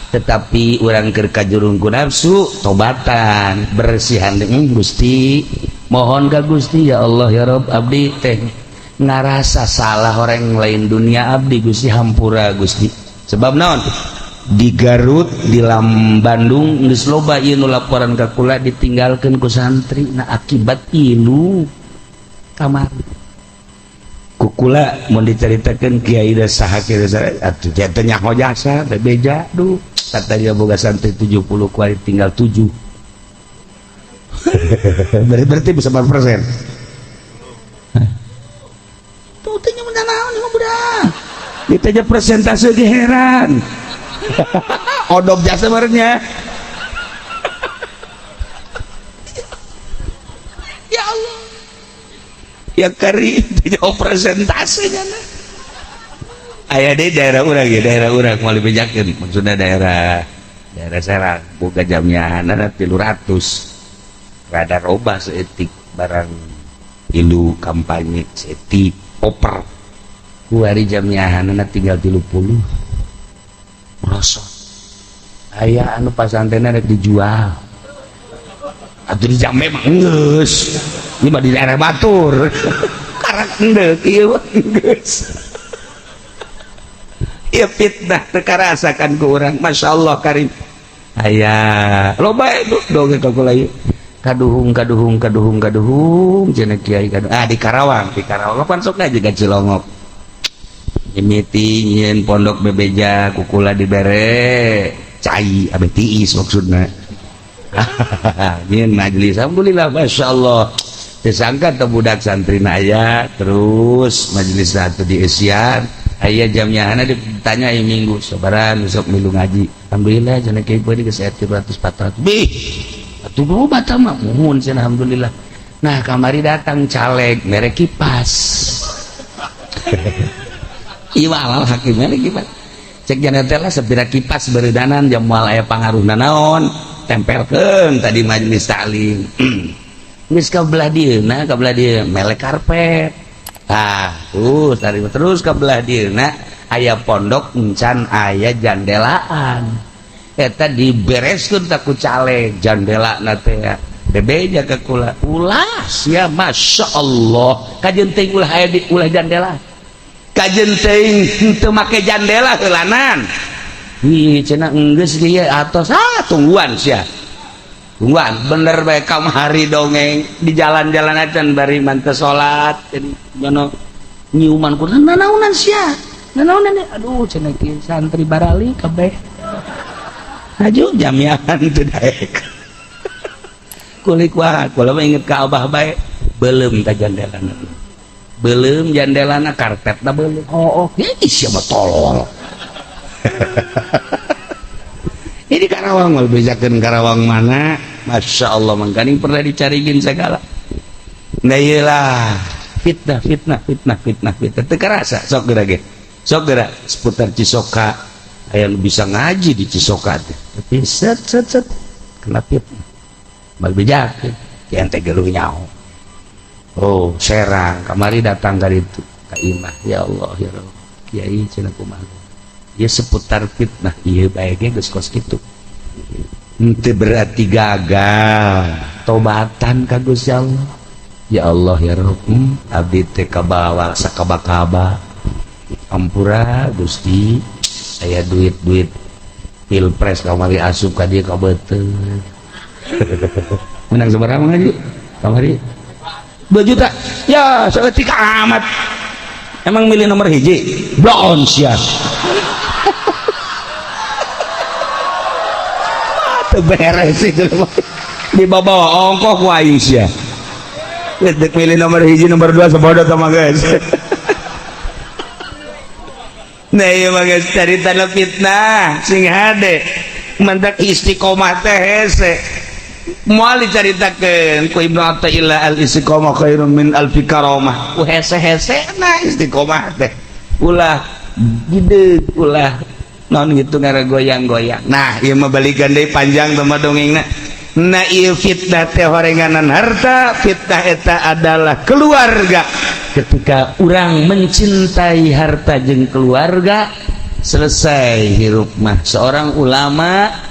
tetapi urang keur kajurung ku nafsu, tobatan, bersihan. Gusti, mohon ka Gusti, ya Allah, ya Rob, abdi teh ngarasa salah, orang lain dunia abdi, Gusti, hampura Gusti. Sebab naon, di Garut, di Lam Bandung geus loba ieu nu laporan ka kula, ditinggalkeun ku santri. Nah, akibat ilu kamari ku kula mun dicaritakeun kiai da saha kiai saha atuh teh nyaho jasa teh beja. Duh, katanya boga santri 70, kuari tinggal 7, berarti bisa berapa persen tuh? Teh nya naon mah budak ditanya presentase ge heran, odok jasa barengnya. Ya Allah ya kari, dijawab presentasenya. Nah, aya di daerah urang ya, daerah urang mau dibejakeun, maksudnya daerah daerah Serang boga jamiahana 300, rada robah seetik barang ilu kampanye seetik oper. Kuari jamiahana tinggal 30, merosot. Aya anu pasantrenna rek dijual atau di jambe mah geus. Ini mah di daerah batur karak endek ieu mah geus. Ieu fitnah teu karasakan ku urang. Masya Allah karim, aya loba itu dongeng ka kula ieu, kaduhung kaduhung kaduhung kaduhung cenah kiai kaduhung. Ah, di Karawang, di Karawang pan sok aja ka Cilongok mimiti nyieun pondok bebeja kukula dibere cai abe tiis, maksudna nyieun majelis. Alhamdulillah, Masya Allah, disangka teu budak santri aya. Terus majelis satu di Asian aya jamnya ditanya aya minggu sabaran besok milu ngaji. Alhamdulillah cenah kiai, beuh geus aya 300 400 bih atuh, loba tah mah. Muhun cenah, alhamdulillah. Nah, kamari datang caleg mere kipas. Ieu halal hakim mere kipas. Cek jana teh lah sapira kipas beredanan jam moal aya pangaruhna naon, tempelkeun tadi majelis taklim. Geus ka belah dieuna, ka belah dieu melek karpet. Ah, terus tadi terus ka belah dieuna aya pondok encan aya jandelaan. Eta dibereskeun tak ku caleg jandelana teh. Bebeja ka kula. Ulah sia, Masya Allah. Kajeun teuing ulah aya di ulah jandela. Kajeun teuing henteu make jandela heulanan. Ih, cenah enggeus ge atos, ah tungguan sia. Tungguan bener bae kamari dongeng di jalan-jalan acan bari manteu salat jadi nyono nyiuman ku nanaonan sia. Nanaonan, aduh cenah kieu santri barali kabeh. Aju jamiahan teu daek. Kulik wae, kula mah inget ka Abah bae, beuleum ta jandelana. Beuleum jandelana, karpetna beuleum. Oh, oh, ih sia mah tolol. Ini Karawang mal bejakeun Karawang mana? Masya Allah, mangkaning pernah dicariin segala. Nah iyalah, fitnah, fitnah, fitnah, fitnah, fitnah. Teu karasa, sok geura ge. Sok geura seputar Cisoka, aya nu bisa ngaji di Cisoka teh. Tapi set set set kena fitnah. Mal bejakeun, ente geluh nyaho. Oh, Serang kamari datang ka ditu ka imah, ya Allah ya Allah. Kiai cenah kumaha? Ya seputar fitnah ieu bae ge geus kos kitu. Henteu berarti gagal tobatan ka Gusti Allah. Ya Allah ya Rabb, abdi teh kabawa sakaba-kaba. Ampura Gusti, aya duit-duit pilpres kamari asup ka dieu ka beuteung. Menang sabaraha ngaji? Kamari 2 juta. Ya, saeutik amat. Emang milih nomor hiji? Blon sia. Teu beres itu. Dibawa ongkoh ku aing sia. Dek milih nomor hiji nomor 2 sabodo tah mah guys. Nah ieu mah geus caritana fitnah sing hade. Mantak istiqomah teh hese. Moal dicaritakeun ku Ibnu Athaillah al istiqomah khairun min alfi karamah. Ku hese-hese na istiqomah teh. Ulah gede, ulah non gitu ngaragoyang-goyang. Nah, ieu mah balikan deui panjang teh mah dongengna. Nah, ieu fitnah teh horenganan harta, fitnah eta adalah keluarga. Ketika urang mencintai harta jeung keluarga, selesai hirup mah. Seorang ulama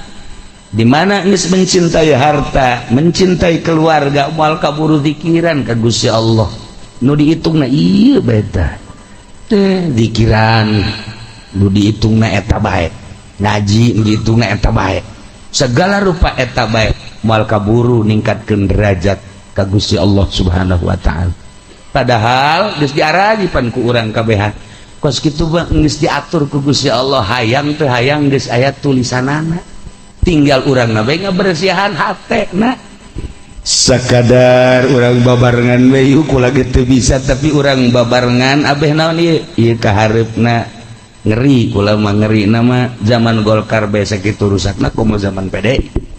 di mana geus mencintai harta, mencintai keluarga, moal kaburu zikiran ka Gusti Allah. Nu dihitungna ieu bae tah. Teh zikiran nu dihitungna eta bae. Ngaji nu dihitungna eta bae. Segala rupa eta bae moal kaburu ningkatkeun derajat ka Gusti Allah Subhanahu wa taala. Padahal geus diarajipan ku urang kabehan. Kos kitu mah geus diatur ku Gusti Allah, hayang teu hayang geus aya tulisanana. Tinggal urang na bae ngabersihan hate na. Sakadar urang babarengan we yuk kula ge teu bisa, tapi urang babarengan abeh naon ieu? Ieu kahareupna ngeri kula mah, ngeri nama zaman Golkar bae sakitu rusakna komo zaman PDI.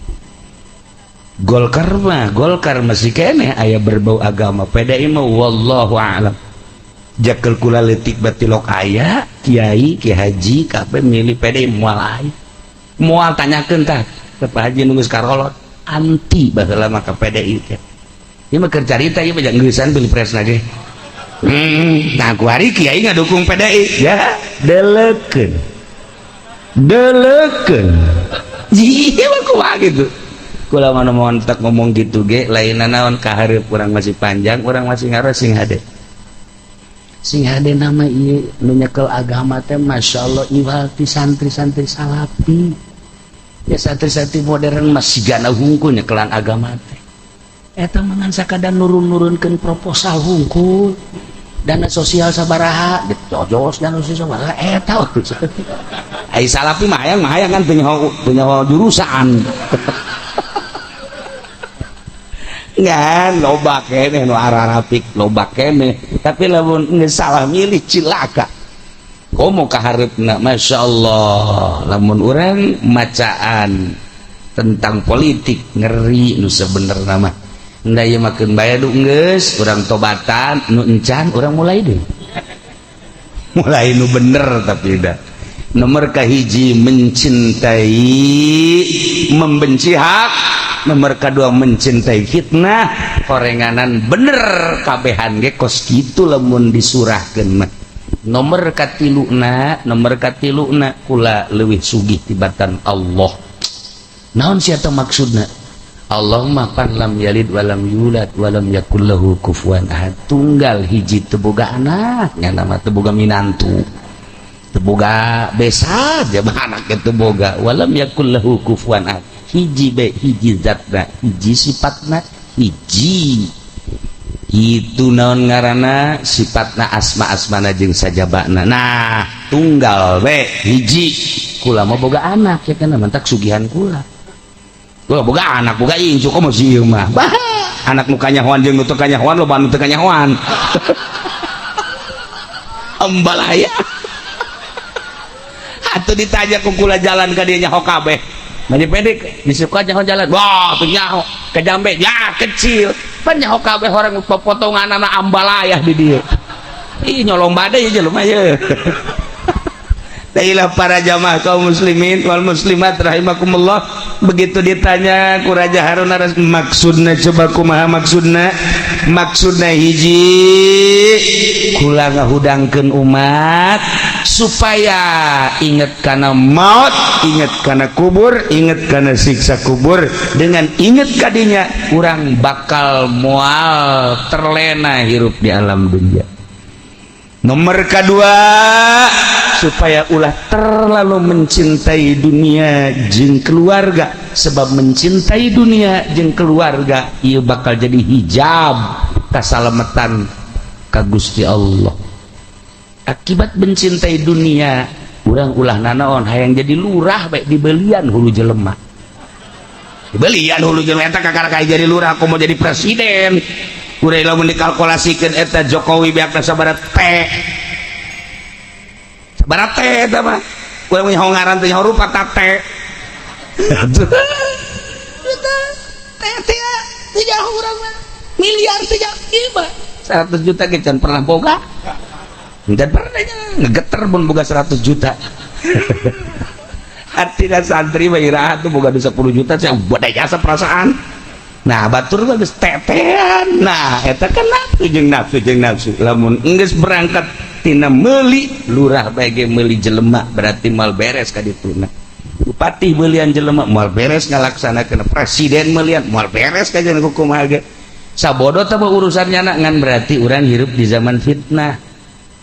Golkar mah Golkar masih keneh aya berbau agama, PDI mah wallahu a'lam. Jakel kula leutik batilok aya kiai ki haji kabeh milih PDI moal aya. Moal tanyakeun tah ke Pak Haji nu geus karolot anti baheula mah ka PDI teh. Ieu mah keur carita ieu mah geusan pilpresna ge. Nah ku hari kiai ngadukung PDI ya delekeun. Delekeun. Ieu mah kumaha gitu. Kula mah montek ngomong gitu ge lain naon kahareup urang masih panjang, urang masih ngaros sing hade. Sing hade nama ieu nu nyekel agama teh Masya Allah iwal ti santri-santri salafi. Ya santri-santri modern masih gana hungkul nyekelan agama teh. Eta mah ngan sakadar nurun-nurunkeun proposal hungkul. Dana sosial sabaraha, dicojos dana sosial sabaraha eta urusan. Ai salafi mah hayang kan teu nyaho jurusan. Ngan loba keneh nu ararapik loba keneh, tapi lamun geus salah milih cilaka. Komo kahareupna Masya Allah lamun urang macaan tentang politik ngeri nu sebenerna mah. Nda ieu mah keun bae du geus urang tobatan nu encan urang mulai deui. Mulai nu bener tapi dah. Nomor kahiji, mencintai membenci hak. Nomor kedua, mencintai fitnah. Horenganan bener kabehan ge kos kitu lamun disurahkeun mah. Nomor katiluna, nomor katiluna, kula leuwih sugih tibatan Allah. Naon sia teh maksudna? Allah mah pan lam yalid walam yulad walam yakul lahu kufuwan ahad, tunggal hiji, teu boga anak, nya mah teu boga minantu, teu boga besan, jaba anak teu boga. Walam yakul lahu kufuwan ahad, hiji be, hiji zatna, hiji sifatna, hiji itu naon ngaranna, sifatna, asma asmana jeung sajabana. Nah, tunggal be, hiji. Kula mah boga anak ya kan, mantak sugihan kula. Kula boga anak, boga incu, komo si ieu mah. Bah, anak nu kanyahoan jeung nu teu kanyahoan, loba nu teu kanyahoan. Ambalaya. Atuh ditanya ku kula jalan ka dieu nyaho kabeh. Mani pendek disuka nyaho jalan. Wah, tuh nyaho ke Jambe ya kecil. Pan nyaho kabeh orang potongan anak ambalayah di dieu. Ih, nyolong badai jelema ye. Dailah para jamaah kaum muslimin wal muslimat rahimakumullah, begitu ditanya ku Raja Harun Ar maksudna, coba kumaha maksudna? Maksudna hiji, kula ngahudangkeun umat supaya inget kana maut, inget kana kubur, inget kana siksa kubur. Dengan inget kadinya, urang bakal moal terlena hirup di alam dunia. Nomor kedua, supaya ulah terlalu mencintai dunia jeung keluarga, sebab mencintai dunia jeung keluarga ia bakal jadi hijab kasalamatan ka Gusti Allah. Akibat mencintai dunia, urang ulah nanaon, hayang jadi lurah baik, dibelian hulu jelema, dibelian hulu jelema. Eta kakara jadi lurah, aku mau jadi presiden. Urang lamun dikalkulasikeun, eta Jokowi beak sabaraha T, sabaraha T eta mah. Urang nyaho ngaran teh, nyaho rupa ta T. Eta T T teu nyaho urang mah. Miliar teu nyaho ieu mah. 100 juta ge can pernah boga. Can pernah ngegeter mun boga 100 juta. Artinya santri mah iraha tuh boga 10 juta saya buat jasa perasaan. Nah, batur mah geus tetean. Nah, eta kan nafsu jeung nafsu jeung nafsu. Lamun geus berangkat tina meuli lurah bae ge meuli jelema, berarti mal beres ka dituna. Bupati belian jelema, moal beres ngalaksanakeun. Presiden melian, moal beres ka jeung kumaha ge. Sabodo teh urusannya nak ngan berarti urang hirup di zaman fitnah.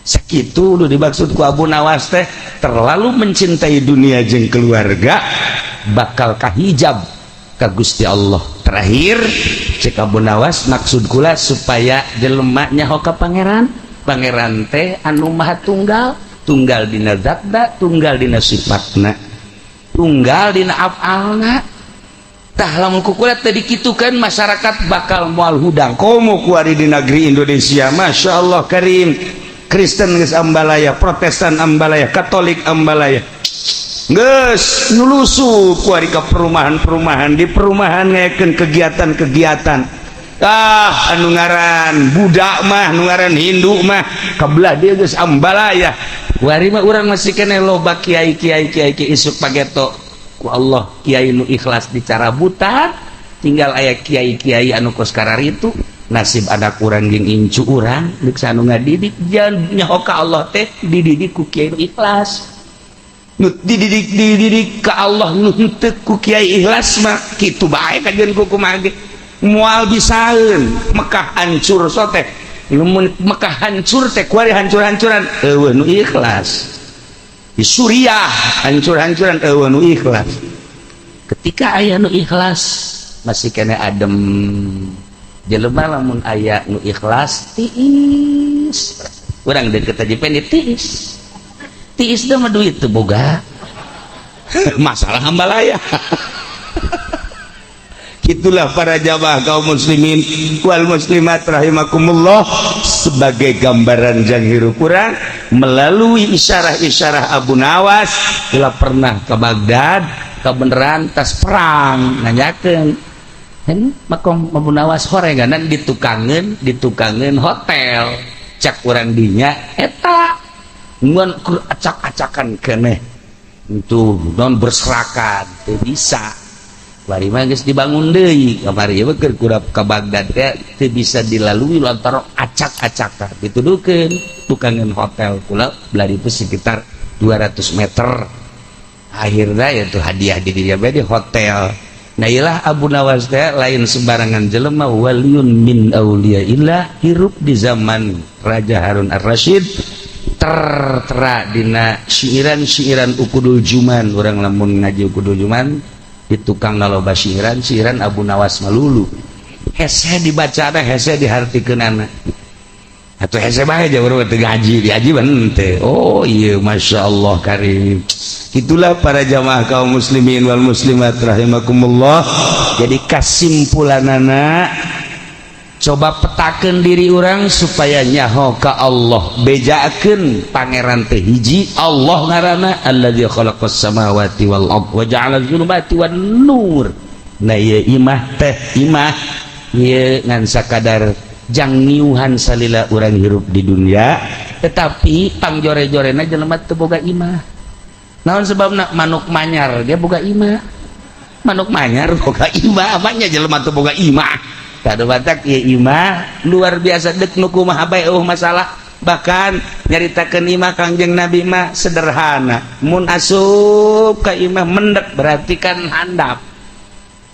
Sakitu nu dimaksud ku Abu Nawas teh, terlalu mencintai dunia jeung keluarga bakal kahijab ka Gusti Allah. Terakhir cek Abu Nawas, maksud kula supaya jelema nyaho ka Pangeran. Pangeran teh anu maha tunggal, tunggal dina zatna, tunggal dina sifatna, tunggal dina afalna. Tah, lamun ku kula teu dikitukeun, masyarakat bakal moal hudang. Komo kuari di negeri Indonesia, Masya Allah Karim, Kristen geus ambalaya, Protestan ambalaya, Katolik ambalaya, geus nyulusup kuari ka perumahan-perumahan, di perumahan ngayakeun kegiatan-kegiatan. Ah, anu ngaran budak mah, anu ngaran Hindu mah kabelah dia geus ambalaya. Kuari mah urang masih keneh loba kiai-kiai kiai kiai. Isuk pageto ku Allah kiai nu ikhlas dicarabutan, tinggal aya kiai-kiai anu kos kararitu. Nasib anak urang jeung incu urang deuk anu ngadidik, jangan nyaho ka Allah teh dididik ku kiai nu ikhlas. Nu dididik, dididik ka Allah. Nu henteu ku kiai ikhlas mah kitu bae kajeun ku kumaha ge moal bisaeun. Mekah hancur sote, lamun Mekah hancur teh kuari hancur-hancuran, eueuh nu ikhlas. Di Suriah hancur-hancuran, eueuh nu ikhlas. Ketika aya nu ikhlas masih kena adem. Jelema lamun aya nu ikhlas tiis. Urang deket aja pendek tiis tiis dah mah, duit teu boga masalah, hambalaya. Itulah para jamaah kaum muslimin wal muslimat rahimakumullah, sebagai gambaran jang hirup urang melalui isyarah-isyarah Abu Nawas. Bila pernah ke Baghdad, kebenaran tas perang, nanyakeun kan makom Abu Nawas, horenganan ditukangeun, ditukangeun hotel. Cak urang dinya eta ngan acak-acakan keneh. Itu non berserakan teu bisa. Bari mah geus dibangun deui kamari ieu keur kurap ka Baghdad teh teu bisa dilalui lantaran acak-acakan. Dituduhkeun tukangan hotel kula belah itu sekitar 200 meter. Akhirnya ya tuh hadiah di dirinya di hotel. Nah ilah Abu Nawas teh lain sembarangan jelema, waliyun min auliyaillah, hirup di zaman Raja Harun Ar-Rasyid, tertera dina syiiran-syiiran Uqudul Juman. Urang lamun ngaji Uqudul Juman di tukang loba syiiran syiiran Abu Nawas malulu hese dibaca teh, hese dihartikeunana atuh, hese bae aja urang teu ngaji diaji teh. Oh iya, Masya Allah karim. Itulah para jamaah kaum muslimin wal muslimat rahimakumullah. Jadi kasimpulanana, coba petakeun diri urang supaya nyaho ka Allah, bejakeun Pangeran teh hiji, Allah ngaranna, alladzi khalaqas samawati wal ard wa ja'ala dzulumati wan nur. Nah ieu imah teh imah ieu ngan sakadar jang ngiuhan salila urang hirup di dunia, tetapi pangjore-jorena jelema teu boga imah. Naon sebabna? Manuk manyar dia boga imah, manuk manyar boga imah, apanya jelema teu boga imah. Kadu batak ieu imah luar biasa, dek nu kumaha bae eueuh masalah. Bahkan nyaritakeun imah Kangjeng Nabi mah sederhana, mun asup ka imah mendek berarti kan handap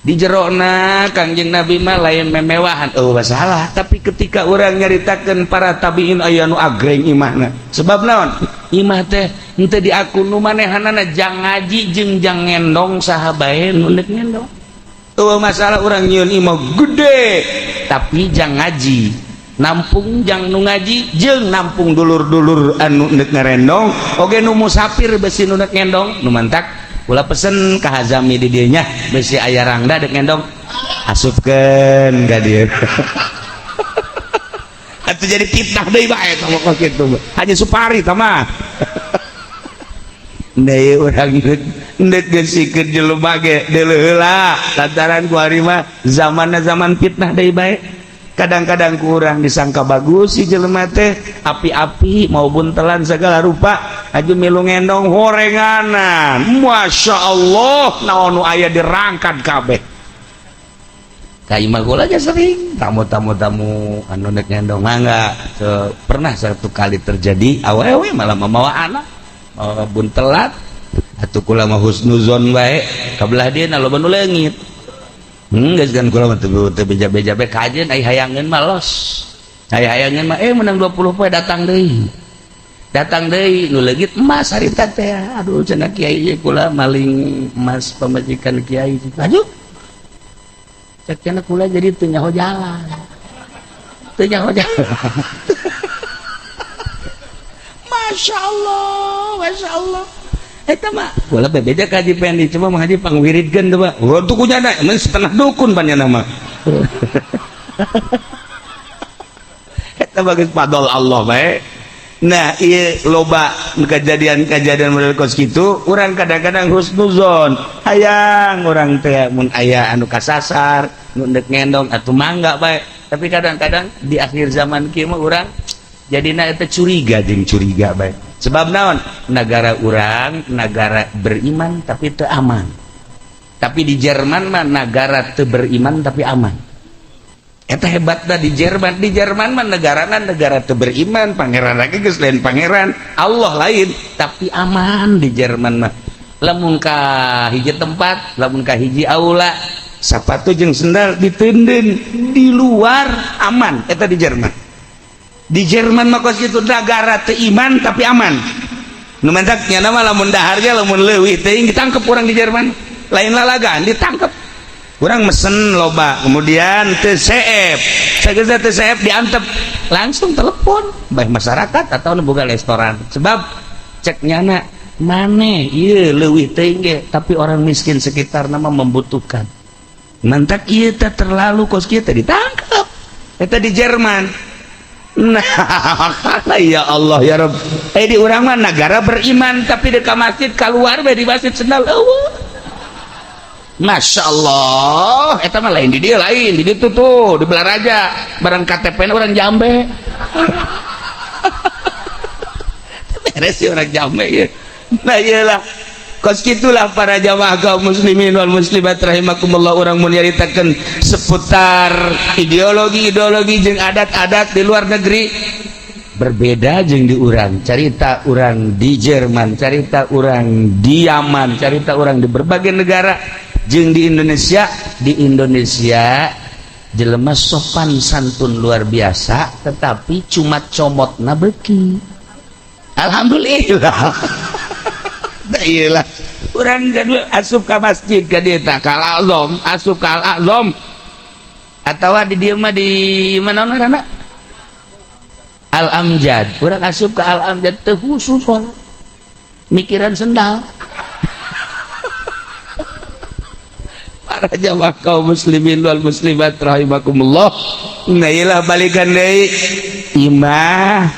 di jerona. Kangjeng Nabi mah lain memewahan, oh masalah. Tapi ketika orang nyaritakeun para tabiin, aya nu agreng imahna. Sebab naon? Imah teh henteu diaku nu manehanana jang ngaji jeung jang ngendong, saha bae nu deuk ngendong. Oh masalah, orang nyieun imah gede tapi jang ngaji, nampung jang nu ngaji jeung nampung dulur-dulur anu deuk ngarendong oge nu musafir besi nu deuk ngendong. Nu mantak ulah pesen ka Hazami di dieu nya, besi aya rangda dek ngendong, asupkeun ka dieu. Atuh jadi fitnah deui bae tah kok kitu. Haji Supari tah mah. Nah ieu urang deuk geusikeun jelema ge deuleu heula, lantaran ku ari mah zamanna zaman fitnah deui bae. Kadang-kadang kurang disangka bagus si jelema teh, api-api mau buntelan segala rupa, aju milu ngendong horenganan, Masya Allah, naon nu aya dirangkat kabeh. Ka imah kula aja sering tamu-tamu, tamu anu nek ngendong mangga. So, pernah satu kali terjadi awewe malah membawa anak, mawa buntelat. Atuh kula mah husnuzon bae, ka belah dieu loba nu leungit. Geus kan kula mah teu teu beja-beja bae kajeun, ai hayangeun mah los. Ai hayangeun mah menang 20 poe datang deui. Datang deui nu leungit emas harita teh. Aduh, cenah kiai ieu kula maling emas pamajikan kiai. Aduh. Cek cenah kula jadi teu nyaho jalan. Teu nyaho jalan. Masya Allah, Masya Allah. Eta mah kula bebeja ka Haji Pendi, coba mah Haji pangwiridkeun coba. Oh, tuh kunyana mun setengah dukun panjana mah. Eta bagus fadol Allah bae. Nah, ieu loba kejadian-kejadian model kos kitu, urang kadang-kadang husnuzon. Hayang urang teh mun aya anu kasasar, nu deuk ngendong atuh mangga bae. Tapi kadang-kadang di akhir zaman kieu mah urang jadina eta curiga jeung curiga bae. Sebab naon? Negara urang negara beriman tapi teu aman. Tapi di Jerman mah negara teu beriman tapi aman. Eta hebatna di Jerman. Di Jerman mah negarana negara teu beriman, pangeran lagi geus lain pangeran, Allah lain, tapi aman di Jerman mah. Lamun ka hiji tempat, lamun ka hiji aula, sapatu jeung sendal diteundeun di luar, aman eta di Jerman. Di Jerman mah kos kitu, negara teu iman tapi aman. Nu mantak nya mah lamun daharnya lamun leuwih teuing ditangkep urang di Jerman. Lain lalagaan, ditangkep. Urang mesen loba, kemudian teu seep. Sageus teu seep diantep, langsung telepon baik masyarakat atau nu boga restoran. Sebab cek nyana maneh ieu leuwih teuing ge, tapi orang miskin sekitar nama membutuhkan. Mantak ieu teh terlalu kos kieu teh ditangkep. Eta di Jerman. Nah, ya Allah ya Rabb. Di urang mah negara beriman tapi dekat masjid keluar bae di masjid sendal eueuh. Masya Allah, eta mah lain di dia, lain di ditu tuh di Belaraja, barang KTP na orang Jambe. Beres sih orang Jambe ya. Nah iyalah. Kos gitulah, para jamaah kaum muslimin wal muslimat rahimakumullah. Urang mun nyaritakeun seputar ideologi-ideologi jeung adat-adat di luar negeri berbeda jeung di urang. Carita urang di Jerman, carita urang di Yaman, carita urang di berbagai negara jeung di Indonesia. Di Indonesia jelema sopan santun luar biasa, tetapi cuma comot na beki. Alhamdulillah. Iyalah, urang asup ka masjid ka dieu tah, ka Al Azam, asup ka Al Azam atawa di dieu mah di mana ngaranna, Al Amjad. Urang asup ka Al Amjad teu khusus salat, mikiran sendal. Para jamaah kaum muslimin wal muslimat rahimakumullah, nah iyalah, balikan deui, imah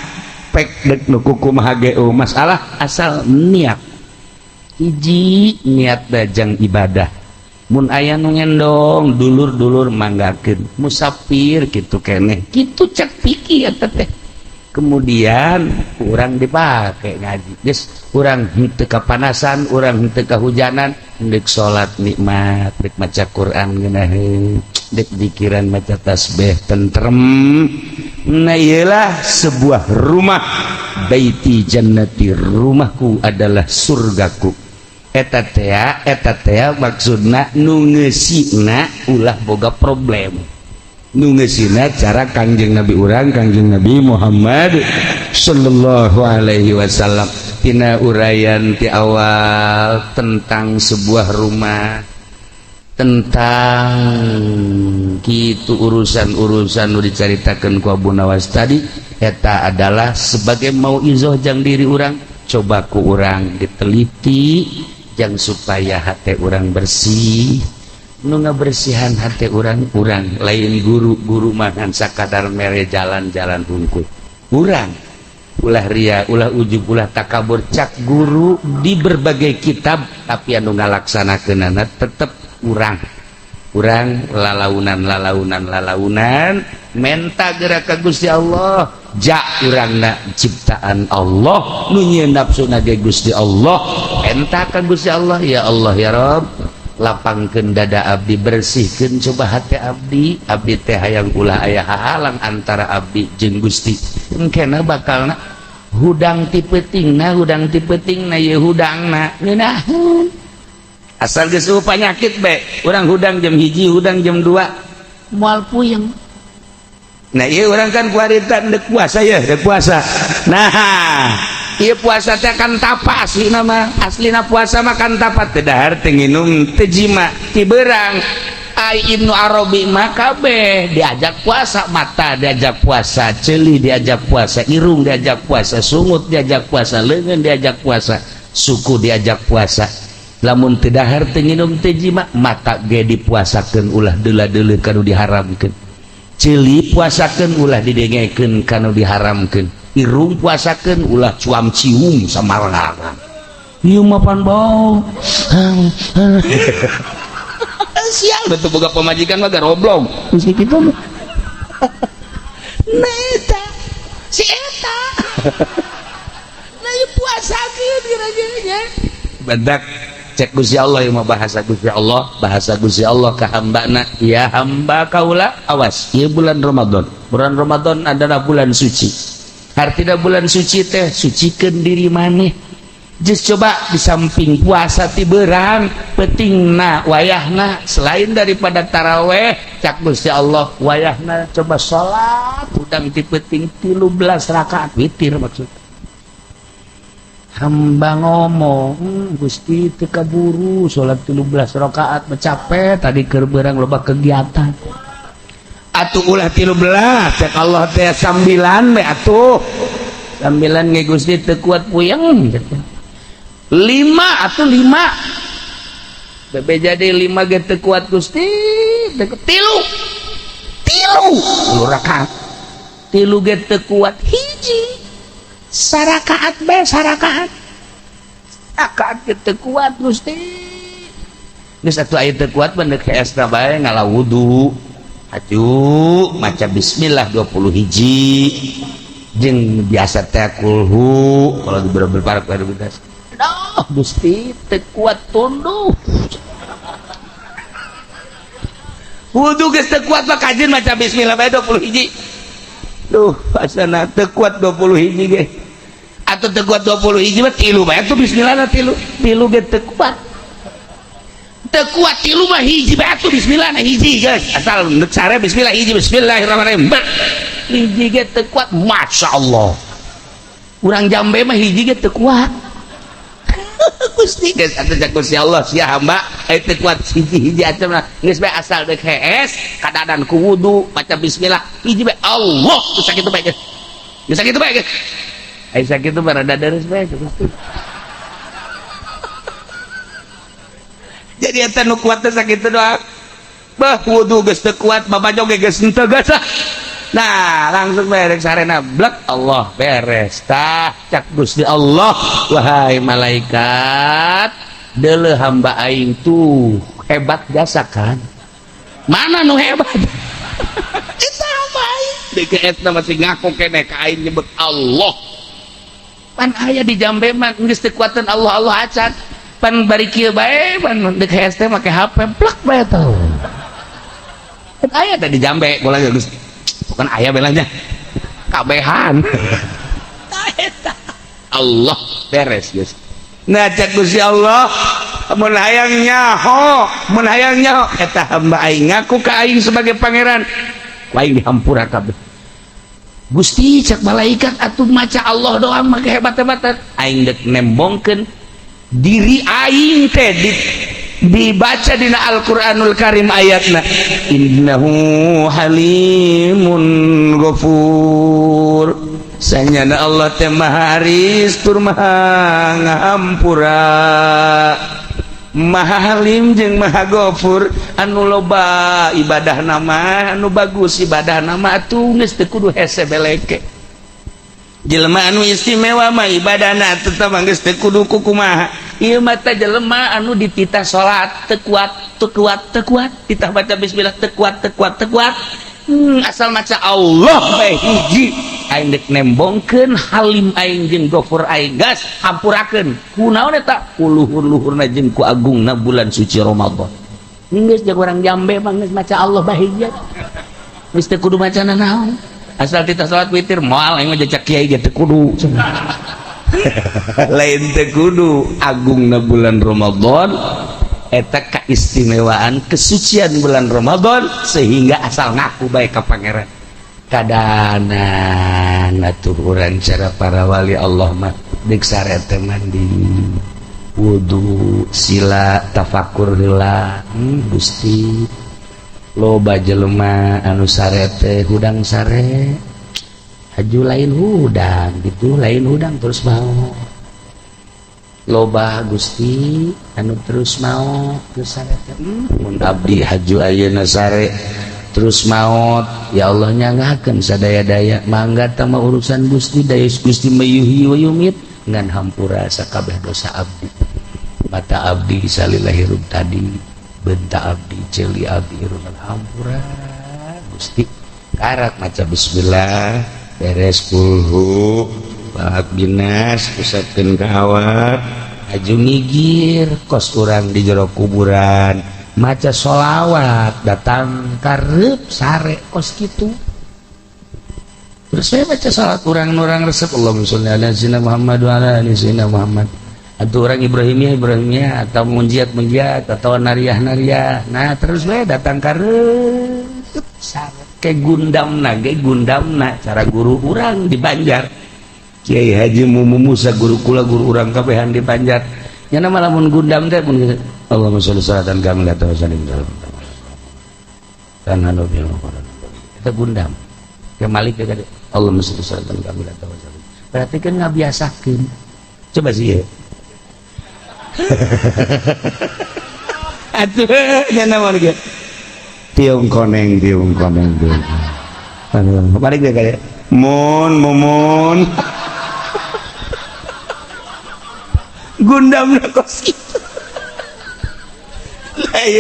pek dek nu kumaha ge masalah, asal niat hiji, niat dajang ibadah. Mun aya nu ngendong dulur-dulur, manggakeun. Musafir kitu keneh kitu, cek pikir eta teh. Kemudian urang dipake ngaji, geus urang henteu kapanasan, urang henteu kahujanan, dek salat nikmat, dek maca Quran ngeunaheun, dek dikiran, maca tasbih tentrem. Nah, iyalah sebuah rumah, baiti jannati, rumahku adalah surgaku. Eta tea, eta tea maksudna nu ngeusina ulah boga problem. Nu ngeusina cara Kangjeng Nabi urang, Kangjeng Nabi Muhammad sallallahu alaihi wasallam. Tina uraian ti awal tentang sebuah rumah, tentang gitu urusan-urusan nu dicaritakeun ku Abu Nawas tadi, eta adalah sebagai mauizoh jang diri urang. Coba ku urang diteliti jang supaya hati urang bersih. Nu ngabersihan hati urang urang, lain guru. Guru mah sakadar mere jalan-jalan hungkul. Urang ulah ria, ulah ujub, ulah takabur, cak guru di berbagai kitab, tapi anu ngalaksanakeunana tetep urang. Urang lalaunan, lalaunan, lalaunan, menta gerak ka Gusti Allah. Ja urangna ciptaan Allah, nu nyieun nafsu ge Gusti Allah. Enta ka Gusti Allah, ya Allah, ya Rob, lapangkeun dada abdi, bersihkeun coba hati abdi. Abdi teh hayang ulah aya hahalang antara abdi jeung Gusti. Engkena bakalna hudang ti peutingna, hudang ti peutingna, ye hudangna ngeunaheun. Asal geus eueuh panyakit be urang hudang jam 1, hudang jam 2, moal puyeng. Nah, iya, urang kan kuarita dek puasa ya, dek puasa. Nah, iya, puasa teh kan tapa asli nama. Aslina puasa mah kan tapa, teu dahar, teu nginum, teu jima, ti beurang. Ai Ibnu Arabi mah kabeh diajak puasa, mata diajak puasa, ceuli diajak puasa, irung diajak puasa, sungut diajak puasa, leungeun diajak puasa, suku diajak puasa. Lamun teu dahar, teu nginum, teu jima, mata ge dipuasakeun ulah deula-deuleu kanu diharamkeun, ceuli puasakeun ulah didengekeun kanu diharamkeun, irung puasakeun ulah cuam cium samarangan. Ieu mah pan bau. Sial betul, boga pamajikan mah garoblong geus kitu mah. Nah, eta si eta. Nah, ieu puasakeun kira-kira badak cek Gusti Allah. Yang mau bahasa Gusti Allah, bahasa Gusti Allah ke hamba na, ya hamba kaula, awas ieu bulan Ramadan. Bulan Ramadan adalah bulan suci. Artinya bulan suci teh sucikan diri maneh. Just coba di samping puasa ti beurang, peutingna, wayahna, selain daripada taraweh, cak Gusti Allah wayahna coba salat hudang ti peuting 13 rakaat witir. Maksud hamba ngomong, Gusti, teu kaburu salat 13 rakaat, capek tadi keur beurang loba kegiatan." Atuh ulah 13, cek Allah teh, sambilan we atuh. Sambilan ge Gusti teu kuat, puyeng gitu. Lima atau lima bebe jadi lima ge teu kuat Gusti, tilu, tilu, tilu rakaat, tilu ge teu kuat, hiji sarakaat be, sarakaat, rakaat ge teu kuat Gusti. Geus atuh, aya teu kuat mah deuk heesna bae, ngala wudu aju, maca bismillah 20 hiji jeung biasa teh kulhu kalau di beberapa. Allah Gusti teu kuat tunduh. Wudu geus teu kuat mah kajeun maca bismillah bae 20 hiji. Duh, asana teu kuat 20 hiji ge. Atau teu kuat 20 hiji mah tilu bae tuh bismillahna tilu. Tilu ge teu kuat. Teu kuat tilu mah hiji bae tuh bismillahna hiji guys. Asal neuk sare bismillah hiji bismillahirrahmanirrahim. Hiji ge teu kuat, Masya Allah. Urang jambe mah hiji ge teu kuat. Gusti geus atuh cak Gusti Allah sia hamba aya teu kuat hiji-hiji atuh mah geus bae asal deuk hees kadadan ku wudu maca bismillah hiji bae Allah geus sakitu bae geus. Geus sakitu bae geus. Aya sakitu mah rada deres bae Gusti. Jadi eta nu kuat teh sakitu doang. Bah wudu geus teu kuat babajo ge geus henteu geus. Nah langsung beres sarena blek Allah beres tah cak Gusti Allah wahai malaikat deuleu hamba aing tuh hebat jasa kan mana nu hebat eta hamba aing deuk eta masih ngaku keneh ka aing nyebut Allah pan aya di jambe mah geus teu kuatan Allah Allah acan pan bari kieu bae pan deuk hees teh make HP plek bae tuh kan aya teh di jambe bola geus bukan ayah belanja kabehan Allah beres guys. Nah cek Gusti Allah mun hayang nyaho mun hayang nyaho eta hamba aing ngaku ka aing sebagai pangeran ku aing dihampura kabeh Gusti cek malaikat atuh maca Allah doang mah hebat-hebatan aing deuk nembongkeun diri aing teh dibaca dina Al-Qur'anul Karim ayatna innahu halimun ghafur sanyana Allah teh maha aris tur maha ngahampura maha halim jeung maha ghafur anu loba ibadah nama anu bagus ibadah nama atuh geus teu kudu hese beleke jelema anu istimewa mah ibadahna tetep geus teu kudu kumaha ieu mah teh jelema anu dititah salat teu kuat teu kuat teu kuat titah baca bismillah teu kuat teu kuat teu kuat asal maca Allah bae hiji aing deuk nembongkeun halim aing jeung gofur aing gas hampurakeun kunaon eta ku luhur-luhurna jeung ku agungna bulan suci Ramadan geus jeung urang jambe mah geus maca Allah bae hiji geus teu kudu maca nanaon asal titah salat witir moal aing mah jejak kiai ge teu kudu lain teu kudu agungna bulan Ramadan eta keistimewaan kesucian bulan Ramadan sehingga asal ngaku bae ka pangeran kadanan atuh urang cara para wali Allah mah deuk sare teh mandi wudu sila tafakur heula Gusti loba jelema anu sare teh hudang sare haju lain hudang gitu lain hudang terus mau loba Gusti anu terus mau terus sare teh mun abdi haju ayeuna sare terus maut ya Allah nyanggakeun sadaya-daya mangga tah mah urusan Gusti daya Gusti mayuhyi wa yumit ngan hampura sakabeh dosa abdi mata abdi salila hirup tadi benta abdi ceuli abdi hirup hampura Gusti karak maca bismillah beres kulhu balak binas pusatkeun ka awak aju ngigir kos urang di jero kuburan maca sholawat datang karep sare kos kitu terus saya baca salat urang-urang resep Allahumma sholli ala sayyidina Muhammad wa ala ali sayyidina Muhammad atau orang Ibrahimiyah Ibrahimiyah atau munjiat munjiat atau nariah nariah nah terus we datang karep sare ke gundamna ge gundamna cara guru urang di Banjar Kiai Haji Mumu Musa guru kula guru urang kabehan di Banjar nyana mah lamun gundam teh mun Allahumma sholli salatan kamilatan wa sallim tanah bil eta gundam ke Malik ke Allahumma sholli salatan kamilatan wa sallim berarti kan ngabiasakeun coba sih ya atuh nyana mah ge tiung koneng tiung koneng tiung balik deh kayak mun mumun gundam kos kitu.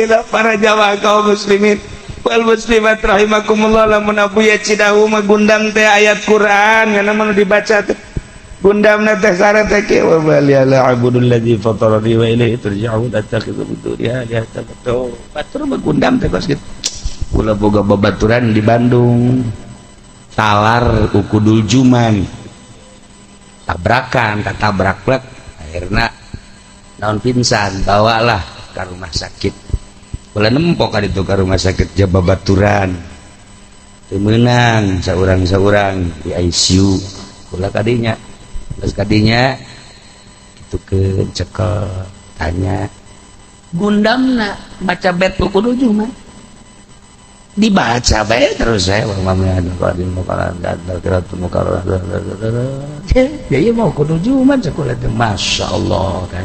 Lah para jamaah kaum muslimin wal muslimat rahimakumullah lamun Abuya Cidahu mah gundam teh ayat Quran ngana mah dibaca teh Gundamna teh sare teh kieu, wa ma liya la a'budul ladzi fatarani wa ilaihi turja'un attakhidhu min dunihi alihatan. Batur mah gundam teh kos kitu. Kula boga babaturan di Bandung, talar ukudul juman, tabrakan, katabrak plek, akhirnya naon, pingsan, bawalah ke rumah sakit. Kula nempok ka ditu ka rumah sakit Jaba baturan, teu meunang saurang-saurang di ICU. Kula kadinya, geus kadinya kitu ke cekel tanya, gundamna maca bet ukudul juman dibaca bae terus. Saya jadi mau kudu juman sekolah teh, masya Allah kan.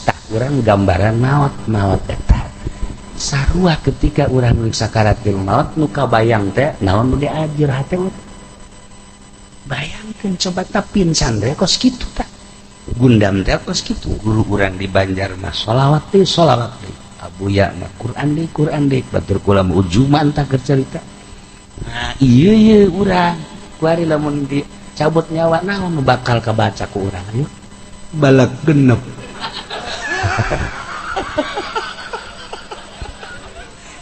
Tak kurang gambaran maut, maut eta sarua ketika urang sakarat jeung maut, nu kabayang teh naon nu diajur hate. Bayangkeun coba, ta pingsan teh kos kitu, tah gundam teh kos kitu. Guru urang di Banjar mah sholawat teh, sholawat teh. Abuya mah Quran deh, Quran deh. Batur kula mah ujuman tak cerita. Nah, iya iya, urang kuari lamun dicabut nyawa, naon nu bakal kebaca ku urang? Ayo balak genep.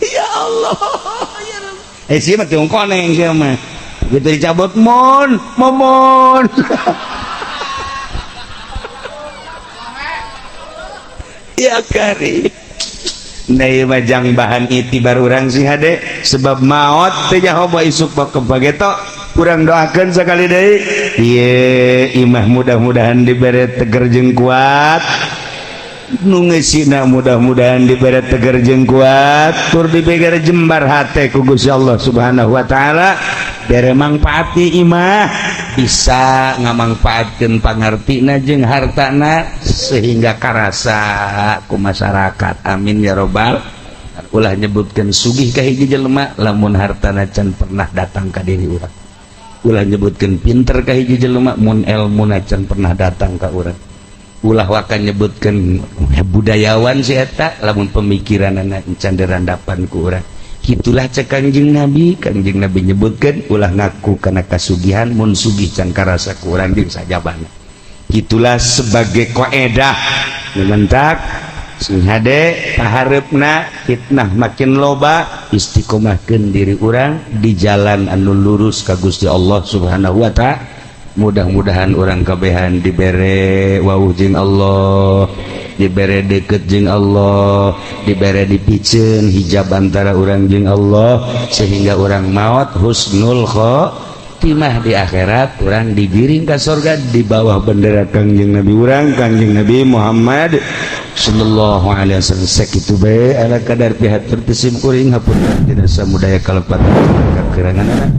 Ya Allah ya Rabb. Eh, sih mah tiung koneng sih mah gitu, dicabut mon momon. Ya kari. Nah, ieu mah jang bahan itibar urang sih hade, sebab maot teh nyaho isuk bak kebageto. Urang doakeun sakali deui ieu imah, mudah-mudahan dibere teger jeung kuat, nu ngeusina mudah-mudahan dibere teger jeung kuat, tur dibere jembar hate ku Gusti Allah Subhanahu wa taala, bere mangfaati imah, bisa ngamangfaatkeun pangartina jeung hartana sehingga karasa ku masyarakat. Amin ya robbal. Ulah nyebutkeun sugih ka hiji jelema lamun hartana can pernah datang ka diri urang. Ulah nyebutkeun pinter ka hiji jelema mun elmuna can pernah datang ka urang. Ulah waka nyebutkeun budayawan si eta lamun pemikiranana can dirandapan ku urang. Itulah cek Kangjeng Nabi. Kangjeng Nabi nyebutkan ulah ngaku kana kasugihan mun sugih can karasa ku urang jeung sajabana. Itulah sebagai koedah mentak sing hade pahareupna fitnah makin loba, istiqomahkeun diri urang di jalan anu lurus ka Gusti Allah Subhanahu wa taala. Mudah-mudahan urang kabehan dibere wawuh jeung Allah, dibere deket jeung Allah, dibere dipiceun hijab antara urang jeung Allah, sehingga urang maot husnul khotimah, di akhirat urang digiring ka sorga di bawah bendera Kangjeng Nabi urang, Kangjeng Nabi Muhammad sallallahu alaihi wasallam. Sakitu bae ala kadar pihatur ti sim kuring, hapunten tina samudaya kalepatan kakirangan.